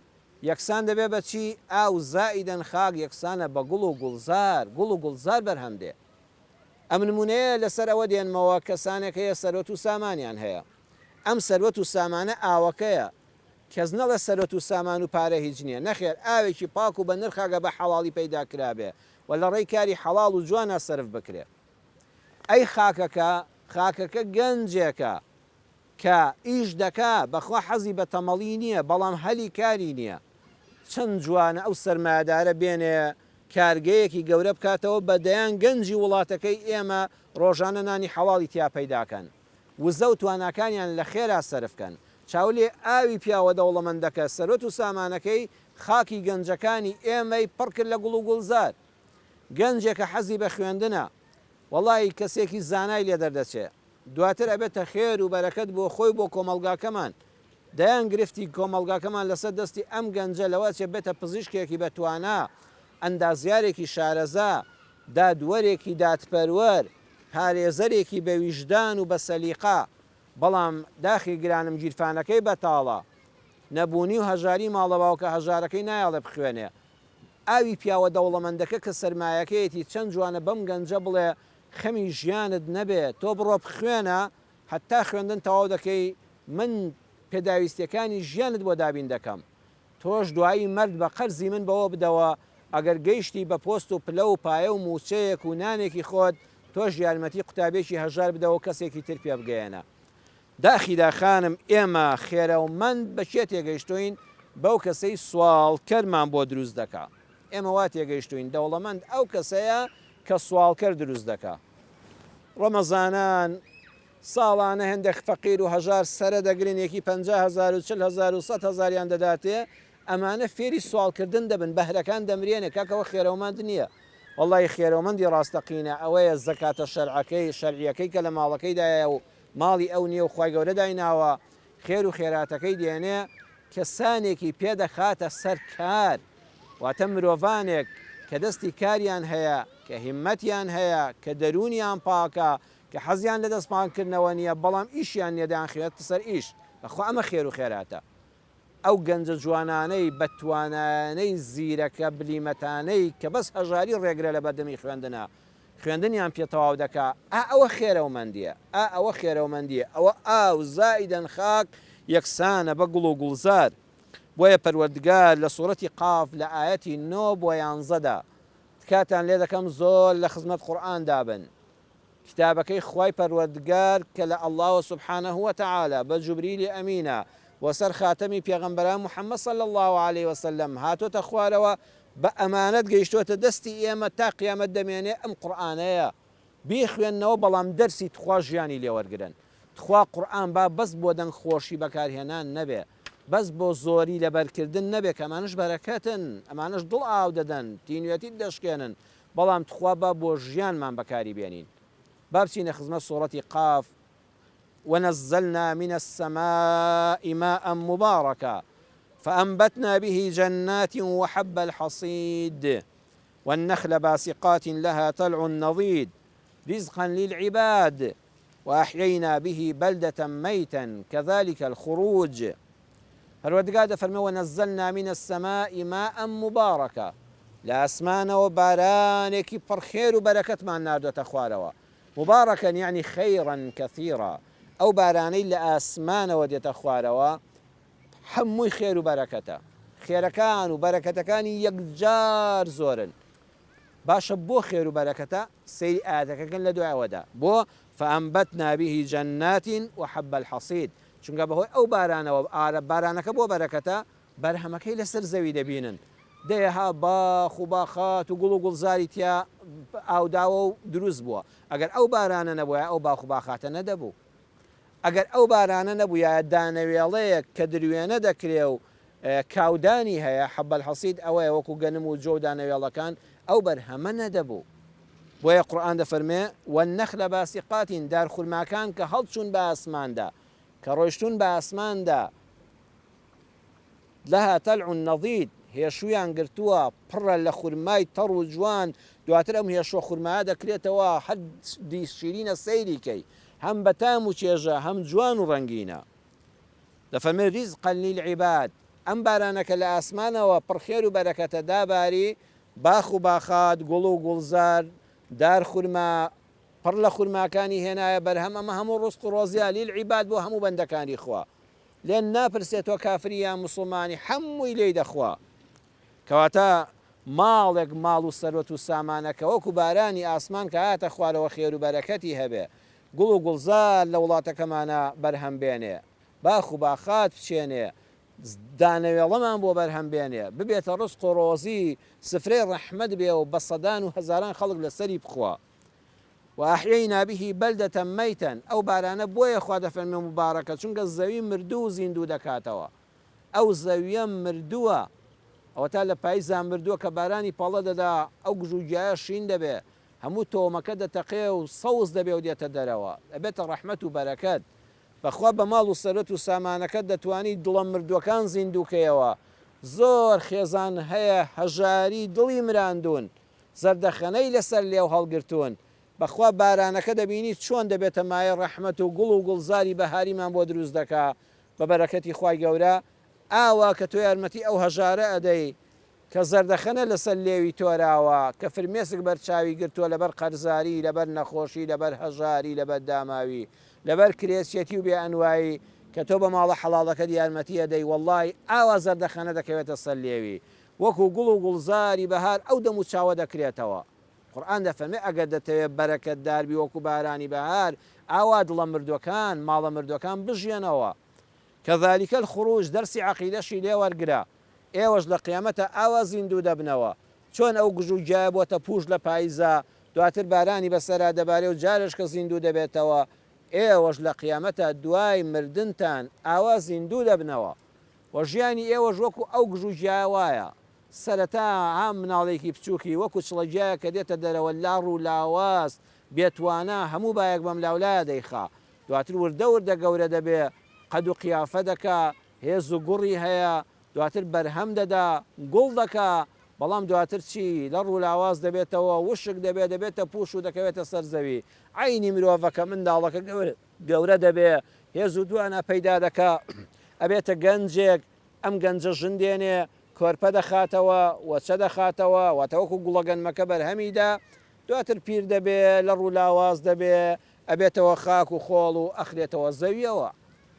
یەکسان دەبێ بە چی؟ ئاو زائیدەن خاک یەکسانە بە گوڵ و گوڵزار، گوڵ و گوڵزار بەرهەم دێ. ئەم نموونەیە لەسەر ئەوە دێنمەوە کەسانێک هەیە سەروەت و سامانیان هەیە. ئەم سەروەت و سامانە ئاوەکەیە. کەس نەڵێ سەروەت و سامان و پارە هیچ نییە. نەخێر ئاوێکی پاک و بە نرخە گە بە حەڵاڵی پەیدا کرابێ و لە ڕێی کاری حەڵاڵ و جوانا سەرف بکرێ. ئەی خاکەکە؟ خاکەکە گەنجێکە. کە ئیش دەکا بەخوا حەزی بە تەمەڵی نیە بەڵام هەلی کاری نیە چەند جوانە ئەو سەرمایەدارە بێنێ کارگەیەکی گەورە بکاتەوە بە دەیان گەنجی وڵاتەکەی ئێمە ڕۆژانە نانی حەڵاڵی تیا پەیدا کەن وزە و تواناکانیان لە خێرا سەرف کەن چاولێ ئاوی پیاوە دەوڵەمەندەکە سەروەت و سامانەکەی خاکی گەنجەکانی ئێمەی پڕ کرد لە گوڵ و گوڵزار گەنجێکە حەزی بە خوێندنە وەڵایی کەسێکی زانای لێ دەردەچێ دواتر ئەبێتە خێر و بەرەکەت بۆ خۆی و بۆ کۆمەڵگاکەمان، دەیان گرفتی کۆمەڵگاکەمان لەسەر دەستی ئەم گەنجە لەوە ئەچێ بێتە پزیشکێکی بە توانا، ئەندازیارێکی شارەزا، دادوەرێکی دادپەروەر، پارێزەرێکی بە ویژدان و بە سەلیقە، بەڵام داخی گرانم گیرفانەکەی بەتاڵە، نەبوونی و هەژاری ماڵە باوکە هەژارەکەی نایەڵێ بخوێنێ. ئاوی پیاوە دەوڵەمەندەکە کە سەرمایەکەیەتی چەند جوانە بەم گەنجە بڵێ خەمی ژیانت نەبێ تۆ بڕۆ بخوێنە هەتا خوێندن تەواو دەکەی من پێداویستیەکانی ژیانت بۆ دابین دەکەم تۆش دوایی مەرد بە قەرزی من بەوە بدەوە ئەگەر گەیشتی بە پۆست و پلە و پایە و موچەیەک و نانێکی خۆت تۆش یارمەتی قوتابیەکی هەژار بدەوە و کەسێکی تر پێ بگەیەنە داخی داخانم ئێمە خێرەومەند بە کێ تێگەیشتوین بەو کەسەی سواڵکەرمان بۆ دروست دەکا ئێمە وا تێگەیشتوین دەوڵەمەند ئەو کەسەیە کە سواڵکەر دروست دەکا ڕەمەزانان ساڵانە هێندێک فەقیر و هەژار سەرە دەگرن یەکی 50 هەزار و 40 هەزار و 100 هەزاریان دەداتێ ئەمانە فێری سواڵکردن دەبن بەهرەکان دەمرێنێ کاکە ئەوە خێرەومەند نییە وەڵی خێرەومەندی ڕاستەقینە ئەوەیە زەکاتە شەرعەکەی شەرعیەکەی کە لە ماڵەکەیدایە و ماڵی ئەو نییە و خوای گەورە دایناوە خێر و خێراتەکەی دێنێ کەسانێکی پێ دەخاتە سەر کار واتە مرۆڤانێک کە دەستی کاریان هەیە، کە هیممەتیان هەیە، کە دەروونیان پاکە، کە حەزیان لە دەست پانکردنەوە نییە، بەڵام ئیشیان نییە دەیانخرێتە سەر ئیش. بەخوا ئەمە خێر و خێراتە. ئەو گەنجە جوانانەی بە توانایانەی زیرەکە بلیمەتانەی کە بەس هەژاری ڕێگرە لە بەردەمی خوێندنا، خوێندنیان پێ تەواو دەکا، ئا ئەوە خێرەومەندییە، ئا ئەوە خێرەومەندییە، ئەوە ئاو زائیدەن خاک یەکسانە بە گوڵ و گوڵزار. بۆیە پەروەردگار لە سوڕەتی قاف لە ئایەتی نۆ بۆ یانزەدا تکاتان لێ دەکەم زۆر لە خزمەت قورئاندا بن کتابەکەی خوای پەروەردگار کە لە اللە سبحانە وتعالی بە جوبریلی ئەمینە بۆ سەر خاتەمی پێغەمبەران محمد صلی اللە علیە وسلم هاتۆتە خوارەوە بە ئەمانەت گەیشتۆتە دەستی ئێمە تا قیامەت دەمێنێ ئەم قورئانەیە بیخوێننەوە بەڵام دەرسی تخوا ژیانی لێ وەرگرن تخوا قورئان با بەس بۆ دەنگ خۆشی بەکارهێنان نەبێ. بەس بۆ زۆری لەبەرکردن نەبێ کە ئەمانەش بەرەکەتن، ئەمانەش دڵ ئاو دەدەن، تینوێتیت دەشکێنن، بەڵام تخوا با بۆ ژیانمان بەکاری بێنین. با بچینە خزمەت سوڕەتی قاف، ونزلنا من السماء ماء مبارکا فأنبتنا به جنات وحب الحصید والنخل باسقات لها طلع نضید رزقا للعباد وأحیینا به بلدە میتا کذلک الخروج پەروەردگار دەفەرمێ ونزلنا من السماء ماء مبارکا لە ئاسمانەوە بارانێکی پڕ خێر و بەرەکەتمان ناردۆتە خوارەوە مبارکا یەعنی خیرا کثیرا ئەو بارانەی لە ئاسمانەوە دێتە خوارەوە هەمووی خێر و بەرەکەتە خێرەکان و بەرەکەتەکانی یەکجار زۆرن باشە بۆ خێر و بەرەکەتە سەیری ئایەتەکە کەن لە دوای ئەوەدا بۆ فانبتنا به جنات وحب الحصید چونکە بەهۆی ئەو بارانەوە ئارە بارانەکە بۆ بەرەکەتە بەرهەمەکەی لەسەر زەوی دەبینن دەیەها باخ و باخات و گوڵ و گوڵزاری تیا ئاوداوە و دروست بووە ئەگەر ئەو بارانە نەبوایە ئەو باخ و باخاتە نەدەبوو ئەگەر ئەو بارانە نەبوویایە دانەوێڵەیەک کە دروێنە دەکرێ و کاودانی هەیە، حب الحصید ئەوەیە وەکو گەنم و جۆ و دانەوێڵەکان، ئەو بەرهەمە نەدەبوو. بۆیە قورئان دەفەرموێ، والنخل باسقات، دارخورماکان کە هەڵچوون بە ئاسماندا، کە ڕۆیشتوون بە ئاسماندا، لها طلع نضید، هێشوویان گرتووە، پڕە لە خورمای تەڕ و جوان، دواتر ئەم هێشووە خورمایە دەکرێتەوە، هەر دی شیرینە سەیری کەی، هەم بەتام و چێژە، هەم جوان و ڕەنگینە. دەفەرمێ، رزقا للعباد، ئەم بارانە کە لە ئاسمانەوە پڕ خێر و بەرەکەتە داباری، باخ و باخات، گوڵ و گوڵزار، دار خورما، پڕ لە خورماکانی هێنایە بەرهەم، ئەمە هەموو ڕزق و ڕۆزیە، للعباد بۆ هەموو بەندەکانی خوا. لێت ناپرسێ تۆ کافری یان موسڵمانی حەمووی لێی دەخوا کەواتە ماڵێک ماڵ و سەروەت و سامانە کە وەکو بارانی ئاسمان کە هاتە خوارەوە خێر و بەرەکەتی هەبێ گوڵ و گوڵزار لە وڵاتەکەمانا بەرهەم بێنێ باخ و باخات بچێنێ دانەوێڵەمان بۆ بەرهەم بێنێ ببێتە ڕزق و ڕۆزی سفرەی ڕەحمەت بێ و بە سەدان و هەزاران خەڵک لەسەری بخوا. وأحیینا به بلدە میتا، ئەو بارانە بۆیە خوا دەفەرموێ موبارەکە چونکە زەوی مردوو و زیندوو دەکاتەوە، ئەو زەویە مردووە ئەوەتا لە پایزا مردووە کە بارانی پەڵە دەدا ئەو گژوگیایە شین دەبێ هەموو تۆمەکە دەتەقێ و سەوز دەبێ و دێتە دەرەوە ئەبێتە ڕەحمەت و بەرەکەت بەخوا بە ماڵ و سەروەت و سامانەکەت دەتوانی دڵە مردووەکان زیندوو کەیەوە زۆر خێزان هەیە هەژاری دڵی مراندوون زەردەخەنەی لەسەر لێو هەڵگرتوون، بەخوا بارانەکە دەبینی چۆن دەبێتە مایەی ڕەحمەت و گوڵ و گوڵزاری بەهاریمان بۆ دروست دەکا بە بەرەکەتی خوای گەورە، ئاوا کە تۆ یارمەتی ئەو هەژارە ئەدەی کە زەردەخەنە لەسەر لێوی تۆراوە، کە فرمێسک بەر چاوی گرتووە لەبەر قەرزاری، لەبەر نەخۆشی، لەبەر هەژاری، لەبەر داماوی، لەبەر کرێچیەتی و بێ ئەنوایی، کە تۆ بە ماڵە حەڵاڵەکەت یارمەتی ئەدەی وەڵڵاهی ئاوا زەردەخەنە دەکەوێتە سەر لێوی. وەکو گوڵ و گوڵزاری بەهار ئەو دەم و چاوە دەکرێتەوە. قورئان دەفەرمێ ئەگەر دەتەوێ بەرەکەتدار بی وەکو بارانی بەهار، ئاوا دڵە مردوەکان، ماڵە مردوەکان بژیەنەوە. کذلک الخروج دەرسی عەقیدەشی لێ وەرگرە. ئێوەش لە قیامەتا ئاوا زیندوو دەبنەوە. چۆن ئەو گژ و گیایە بۆتە پوش لە پایزا، دواتر بارانی بەسەرا دەبارێ و جارێشکە زیندوو دەبێتەوە، ئێوەش لە قیامەتا دوای مردنتان ئاوا زیندوو دەبنەوە. وە ژیانی ئێوەش وەکو ئەو گژوگیایە وایە، سەرەتا ها مناڵێکی بچوکی وەکو چڵەگیایەک کە دێتە دەرەوە لاڕ و لاواز بێ توانا هەموو بایەک بەملاولایا دەیخا، دواتر وردە وردە گەورە دەبێ قەد و قیافە دەکا، هێز و گوڕی هەیە، دواتر بەرهەم دەدا، گوڵ دەکا، بەڵام دواتر چی؟ لەڕ و لاواز دەبێتەوە، وشک دەبێ، دەبێتە پوش و دەکەوێتە سەر زەوی. عەینی مرۆڤەکە منداڵەکە گەورە. گەورە دەبێ، هێز و توانا پەیدا دەکا، ئەبێتە گەنجێک، ئەم گەنجە ژن دێنێ، کۆرپە دەخاتەوە، وەچە دەخاتەوە، واتە وەکو گوڵەگەنمەکە بەرهەمی دا، دواتر پیر دەبێ، لەڕ و لاواز دەبێ، ئەبێتەوە خاک و خۆڵ و ئەخرێتەوە زەویەوە.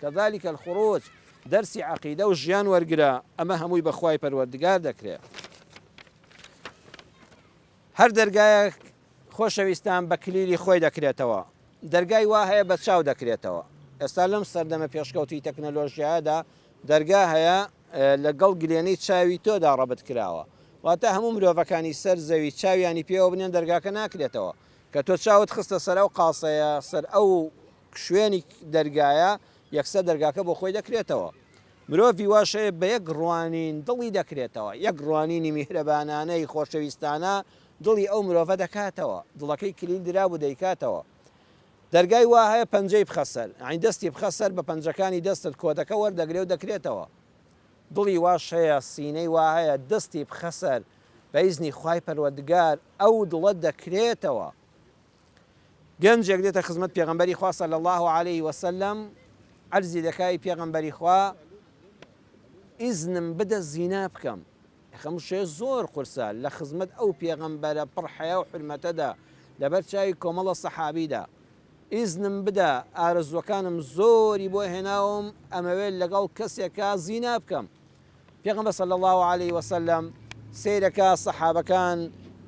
کذلک الخروج، دەرسی عەقیدە و ژیان وەرگرە، ئەمە هەمووی بە خوای پەروەردگار دەکرێ. هەر دەرگایەک خۆشەویستان بە کلیلی خۆی دەکرێتەوە، دەرگای وا هەیە بە چاو دەکرێتەوە، ئێستا لەم سەردەمە پێشکەوتووی تەکنەلۆژیایەدا دەرگا هەیە لەگەڵ گلێنەی چاوی تۆدا ڕەبت کراوە، واتە هەموو مرۆڤەکانی سەر زەوی چاویانی پێوە بنێن دەرگاکە ناکرێتەوە، کە تۆ چاوت خستە سەر ئەو قاسەیە، سەر ئەو شوێنی دەرگایە، یەکسەر دەرگاکە بۆ خۆی دەکرێتەوە. مرۆڤی واش هەیە بە یەک ڕوانین دڵی دەکرێتەوە، یەک ڕوانینی میهرەبانانەی خۆشەویستانە دڵی ئەو مرۆڤە دەکاتەوە، دڵەکەی کلیل درابوو دەیکاتەوە. دەرگای وا هەیە پەنجەی بخە سەر، یانی دەستی بخە سەر بە پەنجەکانی دەستت کۆدەکە وەردەگرێ و دەکرێتەوە. دڵی واش هەیە، سینەی وا هەیە دەستی بخە سەر، بە ئیزنی خوای پەروەردگار ئەو دڵە دەکرێتەوە. گەنجێک دێتە خزمەت پێغەمبەری خوا صلی اللە علیه وسلم عەرزی دەکا ی پێغەمبەری خوا ئیزنم بدە زینا بکەم ئەخەم شێ زۆر قورسە لە خزمەت ئەو پێغەمبەرە پڕ حەیا و حورمەتەدا لەبەر چاوی کۆمەڵە سەحابیدا ئیزنم بدە ئارەزوەکانم زۆری بۆ هێناوم ئەمەوێت لەگەڵ کەسێکا زینا بکەم پێغەمبەر صلی اللە علیە وسلم سەیرەکا سەحابەکان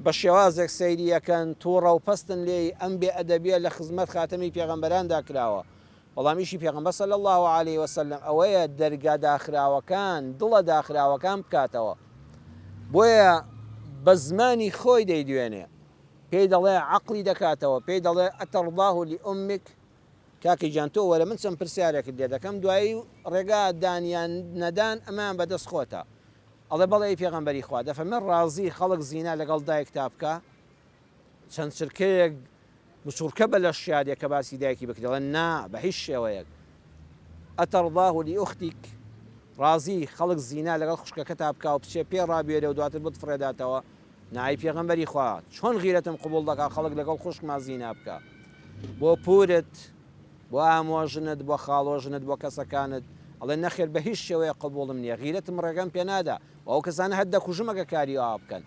بە شێوازێک سەیری ئەکەن توڕە و پەستن لێی ئەم بێ ئەدەبیە لە خزمەت خاتەمی پێغەمبەراندا کراوە بەڵام ئیشی پێغەمبەر صلی اللە علیە وسلم ئەوەیە دەرگا داخراوەکان دڵە داخراوەکان بکاتەوە بۆیە بە زمانی خۆی دەیدوێنێ پێی دەڵێ عەقڵی دەکاتەوە پێی دەڵێ اترضاه لامک کاکە گیان تۆ وەرە من چەند پرسیارێکت لێ دەکەم دوایی ڕێگا دان یان نەدان ئەمەیان بەدەست خۆتە ئەڵێ بەڵێ ئەی پێغەمبەری خوا دەفەرمێ ڕازی خەڵک زینا لەگەڵ دایکتا بکا چەند چرکەیەک مچوڕکە بە لەشیا دێ کە باسی دایکی بکرێ دەڵێ نا بە هیچ شێوەیەک ئەتەڕضاه لئوختیک ڕازی خەڵک زینا لەگەڵ خوشکەکەتا بکا و بچێ پێ ڕابوێرێ و دواتر بتفڕێداتەوە نا ئەی پێغەمبەری خوا چۆن غیرەتم قبوڵ دەکا خەڵک لەگەڵ خوشکما زینا بکا بۆ پورت بۆ ئامۆژنت بۆ خاڵۆژنت بۆ کەسەکانت ئەڵێ نەخێر بە هیچ شێوەیەک قبوڵم نییە غیرەتم ڕێگەم پێ نادا و ئەو کەسانە هەر دەکوژم ئەگەر کاری ئاوا بکەن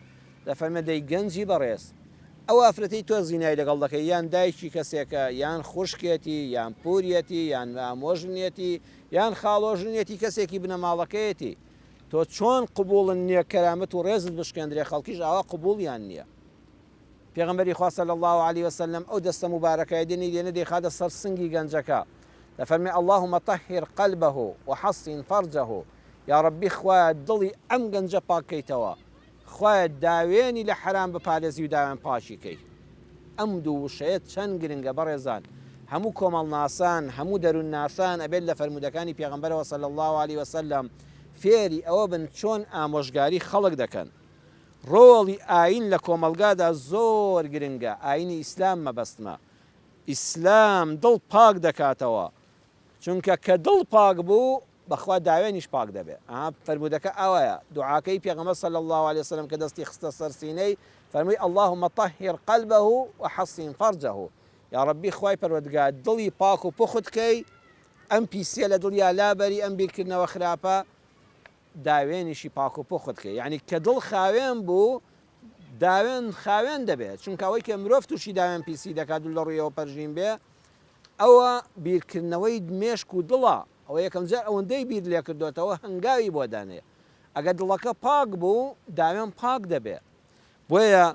دەفەرمێ دەی گەنجی بەڕێز ئەو ئافرەتەی تۆ زینای لەگەڵ دەکەی یان دایکی کەسێکە یان خوشکێتی یان پوریەتی یان ئامۆژنیەتی یان خاڵۆژنیەتی کەسێکی بنەماڵەکەیەتی تۆ چۆن قبوڵن نیە کەرامەت و ڕێزت بشکێندرێ خەڵکیش ئاوا قبوڵیان نیە پێغەمبەری خوا صلی اللە علیە وسلم ئەو دەستە موبارەکەی دێنی دێنێ دەیخاتە سەر سنگی گەنجەکە دەفەرمێ اللهم طهر قلبه وحصن فرجه یا ربی خوایە دڵی ئەم گەنجە پاک کەیتەوە خوایە داوێنی لە حەرام بپارێزی و داوێن پاکی کەی. ئەم دوو وشەیە چەند گرنگە بەڕێزان، هەموو کۆمەڵناسان، هەموو دەروونناسان ئەبێت لە فەرموودەکانی پێغەمبەرەوە صلی اللە علیە وسلم فێری ئەوە بن چۆن ئامۆژگاری خەڵک دەکەن. ڕۆڵی ئایین لە کۆمەڵگادا زۆر گرنگە، ئایینی ئیسلام مەبەستمە. ئیسلام دڵ پاک دەکاتەوە، چونکە کە دڵ پاک بوو بەخوا داوێنیش پاک دەبێ ئەها فەرموودەکە ئاوایە دوعاکەی پێغەمبەر صلی اللە علیە وسلم کە دەستی خستە سەر سینەی فەرمووی اللهم طهر قلبه وحصن فرجه یا ربی خوای پەروەردگار دڵی پاک و پوخت کەی ئەم پیسیە لە دڵیا لابەری ئەم بیرکردنەوە خراپە داوێنیشی پاک و پوخت کەی یعنی کە دڵ خاوێن بوو داوێن خاوێن دەبێت چونکە ئەوەی کە مرۆڤ تووشی داوێن پیسی دەکات و لە ڕوویەوە پەرژین بێ ئەوە بیرکردنەوەی مێشک و دڵە، ئەوە یەکەمجار ئەوەندەی بیر لێکردۆتەوە هەنگاوی بۆ دەنێ، ئەگەر دڵەکە پاک بوو داوێن پاک دەبێ، بۆیە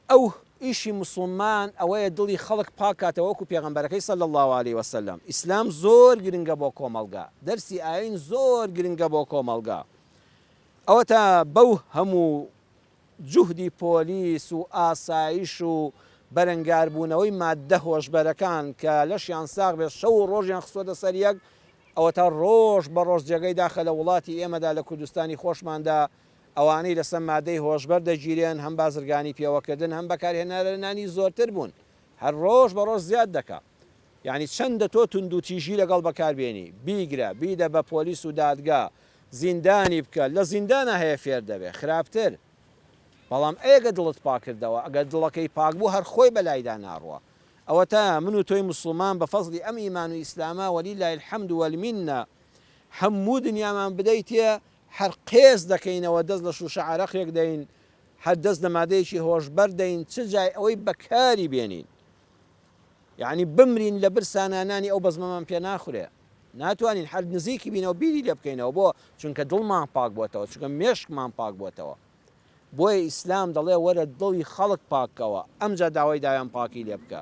ئەو ئیشی موسڵمان ئەوەیە دڵی خەڵک پاک کاتەوە وەکو پێغەمبەرەکەی صلی اللە علیە وسلم، ئیسلام زۆر گرنگە بۆ کۆمەڵگا، دەرسی ئایین زۆر گرنگە بۆ کۆمەڵگا، ئەوەتا بەو هەموو جوهدی پۆلیس و ئاسایش و بەرەنگاربوونەوەی ماددە هۆشبەرەکان کە لەشیان ساغ بێت شەو و ڕۆژیان خستووەتە سەر یەک، ئەوەتا ڕۆژ بە ڕۆژ جێگەی داخە لە وڵاتی ئێمەدا لە کوردستانی خۆشماندا ئەوانەی لەسەر مادەی هۆشبەر دەگیرێن هەم بازرگانی پێوەکردن هەم بەکارهێنەرانی زۆرتر بوون هەر ڕۆژ بە ڕۆژ زیاد دەکا یانی چەندە تۆ توندوتیژی لەگەڵ بەکار بێنی بیگرە بیدە بە پۆلیس و دادگا زیندانی بکە لە زیندانا هەیە فێر دەبێ خراپتر بەڵام ئەگە دڵت پاک کردەوە ئەگەر دڵەکەی پاک بوو هەر خۆی بەلایدا ناڕوا ئەوەتا من و تۆی موسڵمان بە فەزڵی ئەم ئیمان و ئیسلامە وللە الحمد والمنە هەموو دنیامان بدەیتێ هەر قێز دەکەینەوە دەست لە شوشە عەرەقێک دەین هەر دەست لە مادەیەکی هۆشبەر دەین چ جای ئەوەی بەکاری بێنین یەعنی بمرین لە برسانا نانی ئەو بەزمەمان پێ ناخورێ ناتوانین هەر نزیکی بینەوە بیری لێ بکەینەوە بۆ چونکە دڵمان پاک بۆتەوە چونکە مێشکمان پاک بۆتەوە بۆیە ئیسلام دەڵێ وەرە دڵی خەڵک پاککەوە ئەمجا داوای داوێن پاکی لێ بکە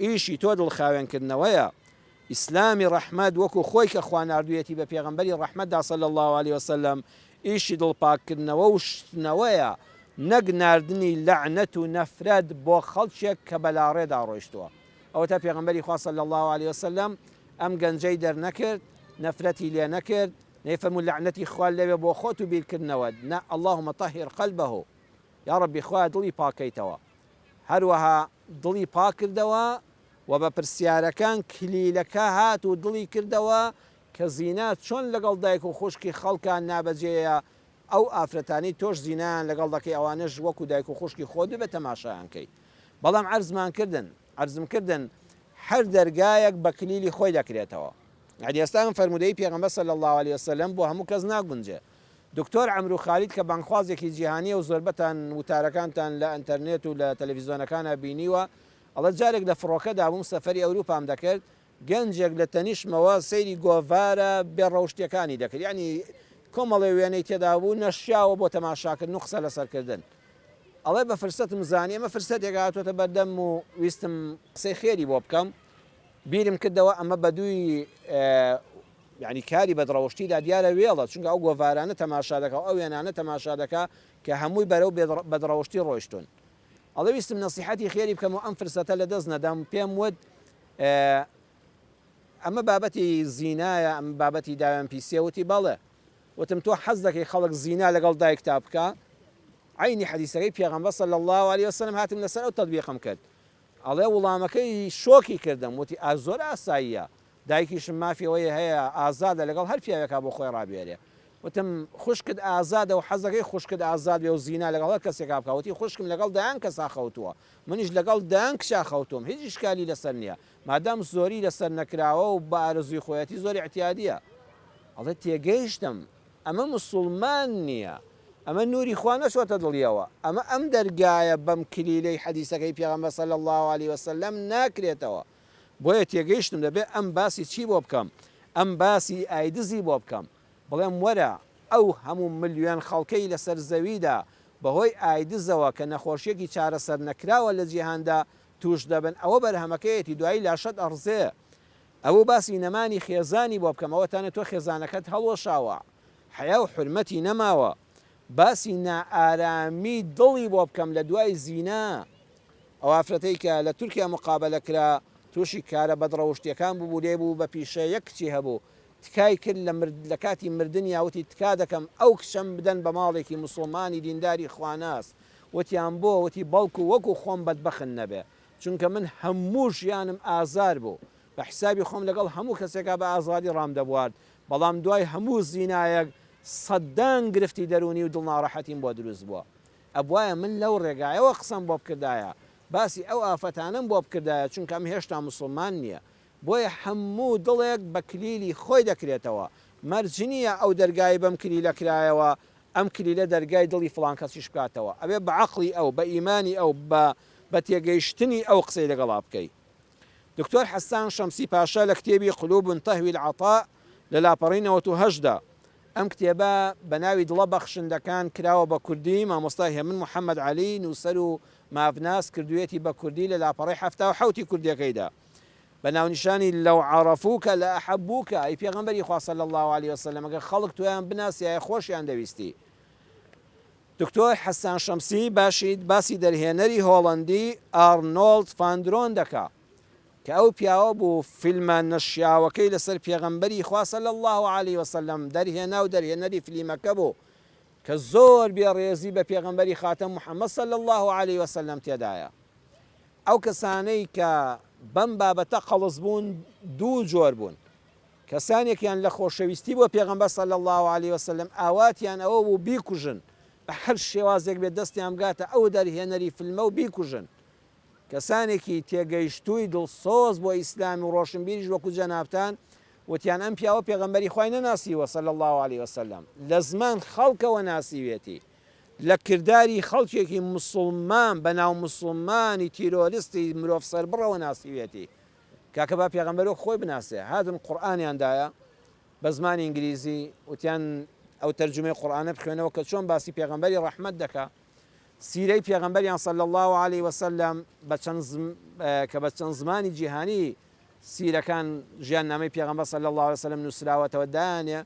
ئیشی تۆ دڵ خاوێنکردنەوەیە ئیسلامی ڕەحمەت وەکو خۆی کە خوا ناردوویەتی بە پێغەمبەری ڕەحمەتدا صلی اللە علیە وسلم ئیشی دڵ پاککردنەوە و شتنەوەیە نەک ناردنی لەعنەت و نەفرەت بۆ خەڵکێک کە بەلاڕێدا ڕۆیشتووە ئەوەتا پێغەمبەری خوا صلی اللە علیە وسلم ئەم گەنجەی دەرنەکرد نەفرەتی لێ نەکرد. نەیفەرموو لەعنەتی خوا لەوێ بۆ خۆت و بیرکردنەوەت، نا اللهم طهر قلبه یاڕەبی خوایە دڵی پاککەیتەوە. هەروەها دڵی پاککردەوە و بە پرسیارەکان کلیلەکە هات و دڵی کردەوە کە زینا چۆن لەگەڵ دایک و خوشکی خەڵکا نابەجێیە ئەو ئافرەتانەی تۆش زینایان لەگەڵ دەکەی ئەوانەش وەکو دایک و خوشکی خۆت ببێ تەماشایان کەی بەڵام عەرزمان کردن عەرزم کردن هەر دەرگایەک بە کلیلی خۆی دەکرێتەوە یعنی ئێستا ئەم فەرموودەی پێغەمبەر صلی اللە علیە وسلم بۆ هەموو کەس ناگونجێ دکتۆر عەمرو خالید کە بانگخوازێکی جیهانیە و زۆربەتان وتارەکانتان لە ئەنتەرنێت و لە تەلەفیزۆنەکانا بینیوە ئەڵێ جارێک لە فڕۆکەدا بووم سەفەری ئەوروپام دەکرد گەنجێک لە تەنیشتمەوە سەیری گۆڤارە بێ ڕەوشتیەکانی دەکرد یانی کۆمەڵێ وێنەی تێدا بوو نەشیاوە بۆ تەماشاکردن و قسە لەسەرکردن ئەڵێ بە فرسەتم زانی ئەمە فرسەتێک هاتۆتە بەردەم و ویستم قسەی خێری بۆ بکەم بیرم کردەوە ئەمە بەدووی یعنی کاری بەدڕەوشتیدا دیارە وێڵە چونکە ئەو گۆڤارانە تەماشا دەکا و ئەو وێنانە تەماشا دەکا کە هەمووی بەرەو بەدڕەوشتی ڕۆیشتون ئەڵێ ویستم نەسیحەتی خێری بکەم و ئەم فرسەتە لە دەست نەدەم پێم وت ئەمە بابەتی زینایە ئەم بابەتی داوێن پیسیە وتی بەڵێ وتم تۆ حەز دەکەی خەڵک زینا لەگەڵ دایکتا بکە عینی حەدیسەکەی پێغەمبەر صلی الله علیه وسلم هاتم لەسەر ئەو تەطبیقم کرد ئەڵێ وڵامەکەی شۆکی کردم وتی ئا زۆر ئاساییە دایکیشم مافی ئەوەی هەیە ئازادە لەگەڵ هەر پیاوێکا بۆ خۆی ڕابوێرێ. وتم، خوشکت ئازادە و حەزدەکەی خوشکت ئازاد بێ و زینا لەگەڵ هەر کەسێکا بکا؟ وتی، خوشکم لەگەڵ دەیان کەسا خەوتووە، منیش لەگەڵ دەیان کچا خەوتووم، هیچ ئیشکالی لەسەر نییە، مادام زۆری لەسەر نەکراوە و بە ئارەزووی خۆیەتی زۆر ئیعتیادییە. ئەڵێ، تێگەیشتم، ئەمە موسوڵمان نییە، ئەمە نووری خوا نەچووەتە دڵیەوە، ئەمە ئەم دەرگایە بەم کلیلەی حەدیسەکەی پێغەمبەر صلی اللە علیە وسلم ناکرێتەوە. بۆیە تێگەیشتم دەبێ ئەم باسی چی بۆ بکەم، ئەم باسی ئایدزی بۆ بکەم، بڵێم وەرە ئەو هەموو ملیۆن خەڵکەی لەسەر زەویدا بەهۆی ئایدزەوە کە نەخۆشیەکی چارەسەرنەکراوە لە جیهاندا توش دەبن ئەوە بەرهەمەکەیەتی دوایی لاشەت ئەڕزێ. ئەبوو باسی نەمانی خێزانی بۆ بکەم ئەوەتانێ تۆ خێزانەکەت هەڵوەشاوە حەیا و حورمەتی نەماوە. باسی نائارامی دڵی بۆ بکەم لە دوای زینا ئەو ئافرەتەی کە لە تورکیا مقابەلە کرا توشی کارە بەدڕەوشتیەکان ببوو لێی بوو بە پیشە یەک کچی هەبوو تکای کرد لە مرد لە کاتی مردنیا وتی تکا دەکەم ئەو کچەم بدەن بە ماڵێکی موسڵمانی دینداری خواناس وتیان بۆ وتی بەڵکو وەکو خۆم بەدبەخت نەبێ چونکە من هەموو ژیانم ئازار بوو بە حیسابی خۆم لەگەڵ هەموو کەسێکا بە ئازادی ڕامدەبوارد بەڵام دوای هەموو زینایەک سەدان گرفتی دەروونی و دڵناڕەحەتیم بۆ دروست بووە ئەبوایە من لەو ڕێگایەوە قسەم بۆ بکردایە، باسی ئەو ئافەتانەم بۆ بکردایە، چونکە ئەم هێشتا موسڵمان نییە. بۆیە هەموو دڵێک بە کلیلی خۆی دەکرێتەوە، مەرج نییە ئەو دەرگای بەم کلیلە کرایەوە، ئەم کلیلە دەرگای دڵی فڵان کەسیش بکاتەوە. ئەبێ بە عەقڵی ئەو، بە ئیمانی ئەو، بە بە تێگەیشتنی ئەو قسەی لەگەڵا بکەی. دکتۆر حەسان شەمسی پاشا لە کتێبی قلوب تهوی العطاء لە لاپەڕەی 98 دا، ئەم کتێبە بە ناوی دڵە بەخشندەکان کراوە بە کوردی، مامۆستا هێمن محەمەد عەلی، نووسەر و مافناس کردوویەتی بە کوردی لە لاپەڕەی 77 ی کوردیەکەیدا بە ناونیشانی لو عرفوک لأحبوک ئەی پێغەمبەری خوا صلی اللە علیە وسلم ئەگەر خەڵک تۆیان بناسیایە خۆشیان دەویستی. دکتۆر حەسان شەمسی باشید باسی دەرهێنەری هۆڵەندی ئاڕنۆڵد فاندرۆن دەکا کە ئەو پیاوە بوو فیلمە نەشیاوەکەی لەسەر پێغەمبەری خوا صلی اللە علیە وسلم دەرهێنا و دەرهێنەری فلیمەکە بوو کە زۆر بێ ڕێزی بە پێغەمبەری خاتەم محمد صلی اللە علیە وسلم تێدایە. ئەو کەسانەی کە بەم بابەتە قەڵس بوون دوو جۆر بوون کەسانێکیان لە خۆشەویستی بۆ پێغەمبەر صلی اللە علیە وسلم ئاواتیان ئەوە بوو بیکوژن بە هەر شێوازێک بێت دەستیان بگاتە ئەو دەرهێنەری فلمە و بیکوژن کەسانێکی تێگەیشتووی دڵسۆز بۆ ئیسلام و ڕۆشنبیریش وەکو جەنابتان وتیان ئەم پیاوە پێغەمبەری خوای نەناسیوە صلی اللە علیە وسلم لە زمان خەڵکەوە ناسیوێتی لە کرداری خەڵکێکی موسڵمان بەناو موسڵمانی تیرۆرستی مرۆڤ سەربڕەوە ناسیوێتی کاکە با پێغەمبەر وەک خۆی بناسێ هاتن قورئانیان دایە بە زمانی ئینگلیزی وتیان ئەو تەرجومەی قورئانە بخوێنەوە کە چۆن باسی پێغەمبەری ڕەحمەت دەکا سیرەی پێغەمبەریان صلی الله علیه وسلم بە چەند کە بە چەند زمانی جیهانی سیرەکان ژیان نامەی پێغەمبەر صلی الله علیه وسلم نووسراوەتەوە دانێ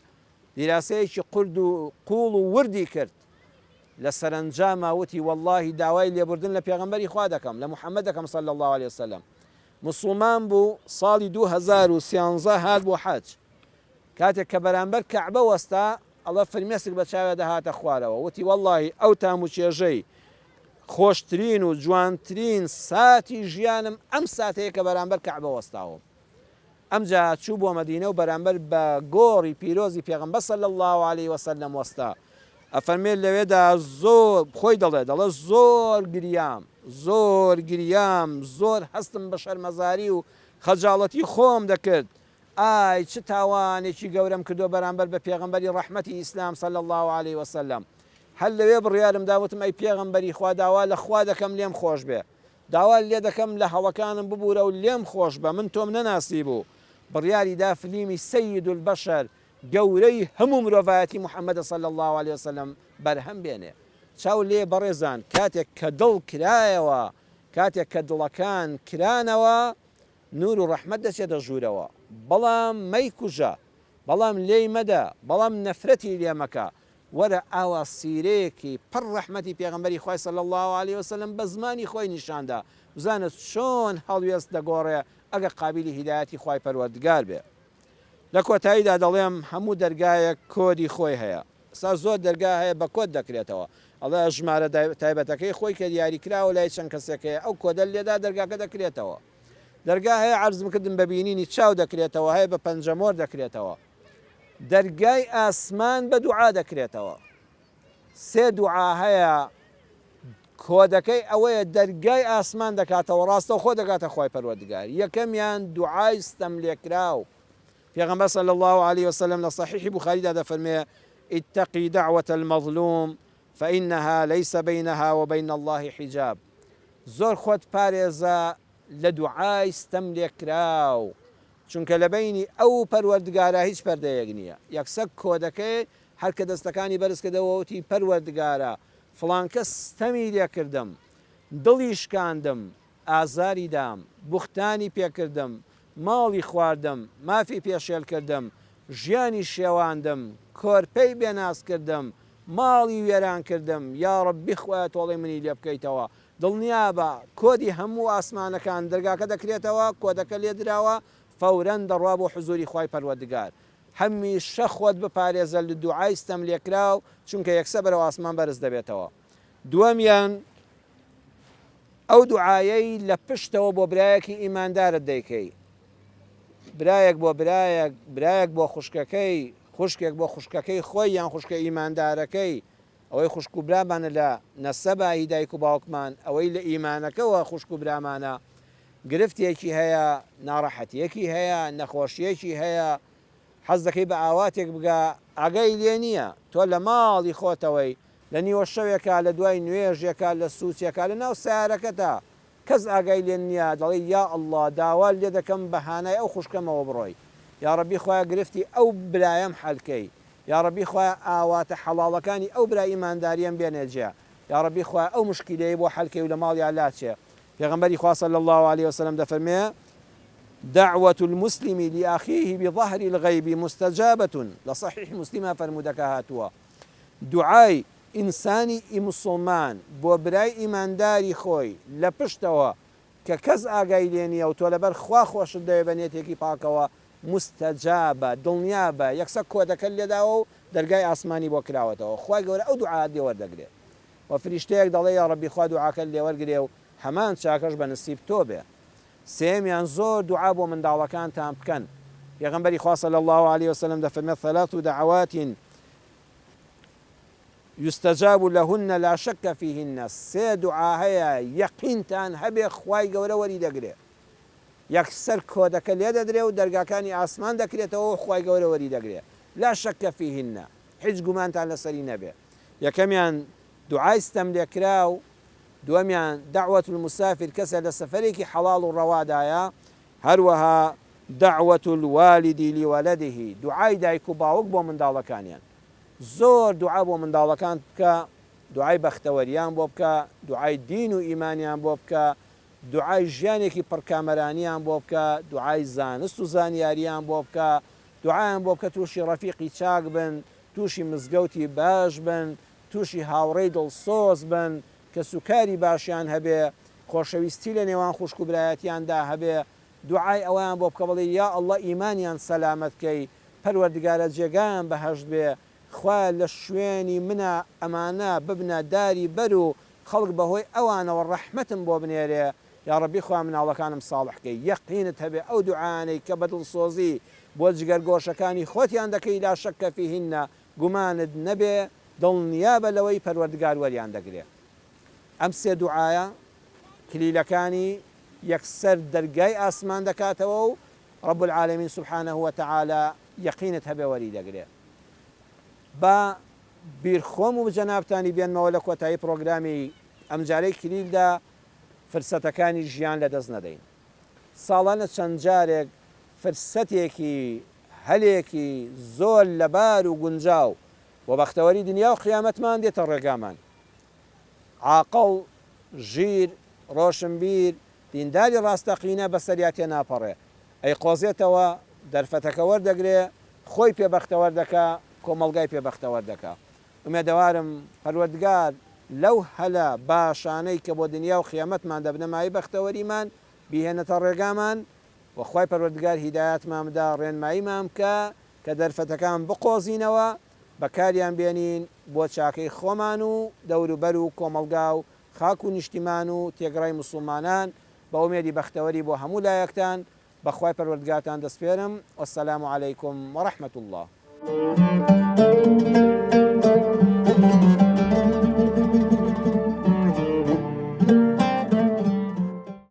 دیراسەیەکی قورد و قوڵ و وردی کرد لە سەرەنجاما وتی واللهی داوای لێبوردن لە پێغەمبەری خوا دەکەم لە محەممەد دەکەم صلی الله علیه وسلم موسڵمان بوو ساڵی 2013 هات بۆ حەج. کاتێک کە بەرامبەر کەعبە وەستا ئەڵێ فرمێسک بە چاویا دەهاتە خوارەوە وتی وەڵڵاهی ئەو تام و چێژەی خۆشترین و جوانترین ساتی ژیانم ئەم ساتەیە کە بەرامبەر کەعبە وەستاوم. ئەمجا چوو بۆ مەدینە و بەرامبەر بە گۆڕی پیرۆزی پێغەمبەر صلی اللە علیە وسلم وەستا، ئەفەرموێ لەوێدا زۆر، خۆی دەڵێ، دەڵێ زۆر گریام، زۆر گریام، زۆر هەستم بە شەرمەزاری و خەجاڵەتی خۆم دەکرد، ئای چ تاوانێکی گەورەم کردووە بەرامبەر بە پێغەمبەری ڕەحمەتی ئیسلام صلی اللە علیە وسلم، هەر لەوێ بڕیارم دا وتم ئەی پێغەمبەری خوا داوا لە خوا دەکەم لێم خۆش بێ، داوات لێ دەکەم لە هەڵەکانم ببورە و لێم خۆش بە من تۆم نەناسیبوو بڕیاری دا فلیمی سید البشر گەورەی هەموو مرۆڤایەتی محمد صلی اللە علیە وسلم بەرهەم بێنێ چاو لێ بەڕێزان کاتێک کە دڵ کرایەوە کاتێک کە دڵەکان کرانەوە نور و ڕەحمەت دەچێتە ژوورەوە بەڵام مەیکوژە بەڵام لێی مەدە بەڵام نەفرەتی لێ مەکە وەرە ئاوا سیرەیەکی پڕ ڕەحمەتی پێغەمبەری خوای صلی اللە علیە وسلم بە زمانی خۆی نیشاندا بزانە چۆن هەڵوێست دەگۆڕێ ئەگەر قابیلی هیدایەتی خوای پەروەردگار بێ. لە کۆتاییدا دەڵێم هەموو دەرگایەک کۆدی خۆی هەیە ئستا زۆر دەرگا هەیە بە کۆد دەکرێتەوە ئەڵێ ژمارە تایبەتەکەی خۆی کە دیاری کراوە لای چەند کەسێک هەیە ئەو کۆدە لێدا دەرگاکە دەکرێتەوە دەرگا هەیە عەرزم کردم بە بینینی چاو دەکرێتەوە هەیە بە پەنجەمۆر دەکرێتەوە دەرگای ئاسمان بە دوعا دەکرێتەوە. سێ دوعا هەیە کۆدەکەی ئەوەیە دەرگای ئاسمان دەکاتەوە ڕاستەوخۆ دەگاتە خوای پەروەردگار. یەکەمیان دوعای ستەملێکراو. پێغەمبەر صلی اللە علیە وسلم لە صحیحی بوخاریدا دەفەرموێ، اتقی دعوة المظلوم فإنها لیس بینها وبین اللە حجاب. زۆر خۆت پارێزە لە دوعای ستەملێکراو چونکە لە بەینی ئەو و پەروەردگارا هیچ پەردەیەک نییە، یەکسەر کۆدەکەی هەر کە دەستەکانی بەرز کردەوە وتی، پەروەردگارا فڵان کەس ستەمی لێ کردم، دڵی شکاندم، ئازاری دام، بوختانی پێ کردم، ماڵی خواردم، مافی پێشێل کردم، ژیانی شێواندم، کۆرپەی بێ ناز کردم، ماڵی وێران کردم، یاڕەبی خوایە تۆڵەی منی لێ بکەیتەوە، دڵنیابە کۆدی هەموو ئاسمانەکان دەرگاکە دەکرێتەوە کۆدەکە لێدراوە فەورەن دەڕوا بۆ حزوری خوای پەروەردگار هەمیشە خۆت بپارێزە لە دوعای ستەم لێکراو چونکە یەکسەر بەرەو ئاسمان بەرز دەبێتەوە دووەمیان ئەو دوعایەی لە پشتەوە بۆ برایەکی ئیماندارت دەیکەی برایەک بۆ برایەک برایەک بۆ خوشکەکەی خوشکێک بۆ خوشکەکەی خۆی یان خوشکە ئیماندارەکەی ئەوەی خوشک و برامانە لە نەسەبا هی دایک و باوکمان، ئەوەی لە ئیمانەکەوە خوشک و برامانە، گرفتێکی هەیە، ناڕەحەتیەکی هەیە، نەخۆشیەکی هەیە، حەز دەکەی بە ئاواتێک بگا، ئاگای لێ نییە، تۆ لە ماڵی خۆتەوەی، لە نیوە شەوێکا، لە دوای نوێژێکا، لە سوچێکا، لە ناو سەیارەکەتا، کەس ئاگای لێ نیە دەڵێی یا اللە داوات لێ دەکەم بە هانای ئەو خوشکەمەوە بڕۆی یاڕەبی خوایە گرفتی ئەو برایەم حەل کەی یاڕەبی خوایە ئاواتە حەڵاڵەکانی ئەو برا ئیمانداریەم بێنێ جێ یاڕەبی خوایە ئەو موشکیلەی بۆ حەل کەی و لە ماڵیا لاچێ پێغەمبەری خوا صلی اللە علیە وسلم دەفەرمێ دعوة المسلم لأخيه بظهر الغیب مستجابة لە صحیح مسلمە فەرموودەکە هاتووە دوعای ئینسانی ئیموسڵمان بۆ برای ئیمانداری خۆی لە پشتەوە کە کەس ئاگای لێ نیە و تۆ لەبەر خوا خۆشت دەوێ بە نێتێکی پاکەوە موستەجابە دڵنیابە یەکسەر کۆدەکەت لێداوە و دەرگای ئاسمانی بۆ کراوەتەوە خوای گەورە ئەو دوعات لێ وەردەگرێ و فریشتەیەک دەڵێ یاڕەبی خوا دوعاکەت لێ وەرگرێ و هەمان چاکەش بە نسیب تۆ بێ سێیەمیان زۆر دوعا بۆ منداڵەکانتان بکەن پێغەمبەری خوا صلی اللە علیە وسلم دەفەرمێ ثلاث دعوات یستجاب لهن لا شک فیهن، سێ دوعا هەیە یەقینتان هەبێ خوای گەورە وەری دەگرێ، یەکسەر کۆدەکە لێدەدرێ و دەرگاکانی ئاسمان دەکرێتەوە و خوای گەورە وەری دەگرێ، لا شک فیهن، هیچ گومانتان لەسەری نەبێ، یەکەمیان دوعای ستەملێکراو، دووەمیان دعوە المسافر کەسێ لە سەفەرێکی حەڵاڵ و ڕەوادایە، هەروەها دعوە الوالد لولده دوعای دایک و باوک بۆ منداڵەکانیان. زۆر دوعا بۆ منداڵەکانت بکە، دوعای بەختەوەریان بۆ بکە، دوعای دین و ئیمانیان بۆ بکە، دوعای ژیانێکی پڕ کامەرانیان بۆ بکە، دوعای زانست و زانیاریان بۆ بکە، دوعایان بۆ بکە تووشی ڕەفیقی چاک بن، تووشی مزگەوتی باش بن، تووشی هاوڕێی دڵسۆز بن، کەسوکاری باشیان هەبێ، خۆشەویستی لە نێوان خوشک و برایەتیاندا هەبێ، دوعای ئەوەیان بۆ بکە بڵێ یا اللە ئیمانیان سەلامەت کەی. پەروەردگارە جێگایان بەهەشت بێ، خوایە لە شوێنی منا ئەمانە ببنە داری بەر و خەڵک بەهۆی ئەوانەوە ڕەحمەتم بۆ بنێرێ، یاڕەبی خوایە مناڵەکانم ساڵح کەی، یەقینت هەبێ ئەو دوعایانەی کە بە دڵسۆزی بۆ جگەرگۆشەکانی خۆتیان دەکەی لا شک فیهن گومانت نەبێ دڵنیابە لەوەی پەروەردگار وەریان دەگرێ. ئەم سێ دوعایە کلیلەکانی یەکسەر دەرگای ئاسمان دەکاتەوە و رب العالمین سبحانە وتعالی یەقینت هەبێ وەری دەگرێ. با بیر خۆم و جەنابتانی بێنمەوە لە کۆتایی پڕۆگرامی ئەمجارەی کلیلدا فرسەتەکانی ژیان لەدەست نەدەین. ساڵانە چەند جارێک فرسەتێکی هەلێکی زۆر لەبار و گونجاو بۆ بەختەوەری دنیا و قیامەتمان دێتە ڕێگامان. عاقڵ، ژیر، ڕۆشنبیر، دینداری ڕاستەقینە بەسەریا تێناپەڕێ. ئەیقۆزێتەوە، دەرفەتەکە وەردەگرێ، خۆی پێ بەختەوەر دەکا، کۆمەڵگای پێ بەختەوەر دەکا. ئومێدەوارم پەروەردگار لەو هەلە باشانەی کە بۆ دنیا و قیامەتمان دەبنە مایەی بەختەوەریمان، بیهێنێتە ڕێگامان و خوای پەروەردگار هیدایەتمان بدا، ڕێنماییمان بکا کە دەرفەتەکان بقۆزینەوە، بەکاریان بێنین بۆ چاکەی خۆمان و دەوروبەر و کۆمەڵگا و خاک و نیشتیمان و تێگڕای موسوڵمانان، بە ئومێدی بەختەوەری بۆ هەموو لایەکتان، بە خوای پەروەردگارتان دەسپێرم، والسلام علیکم ورحمە اللە.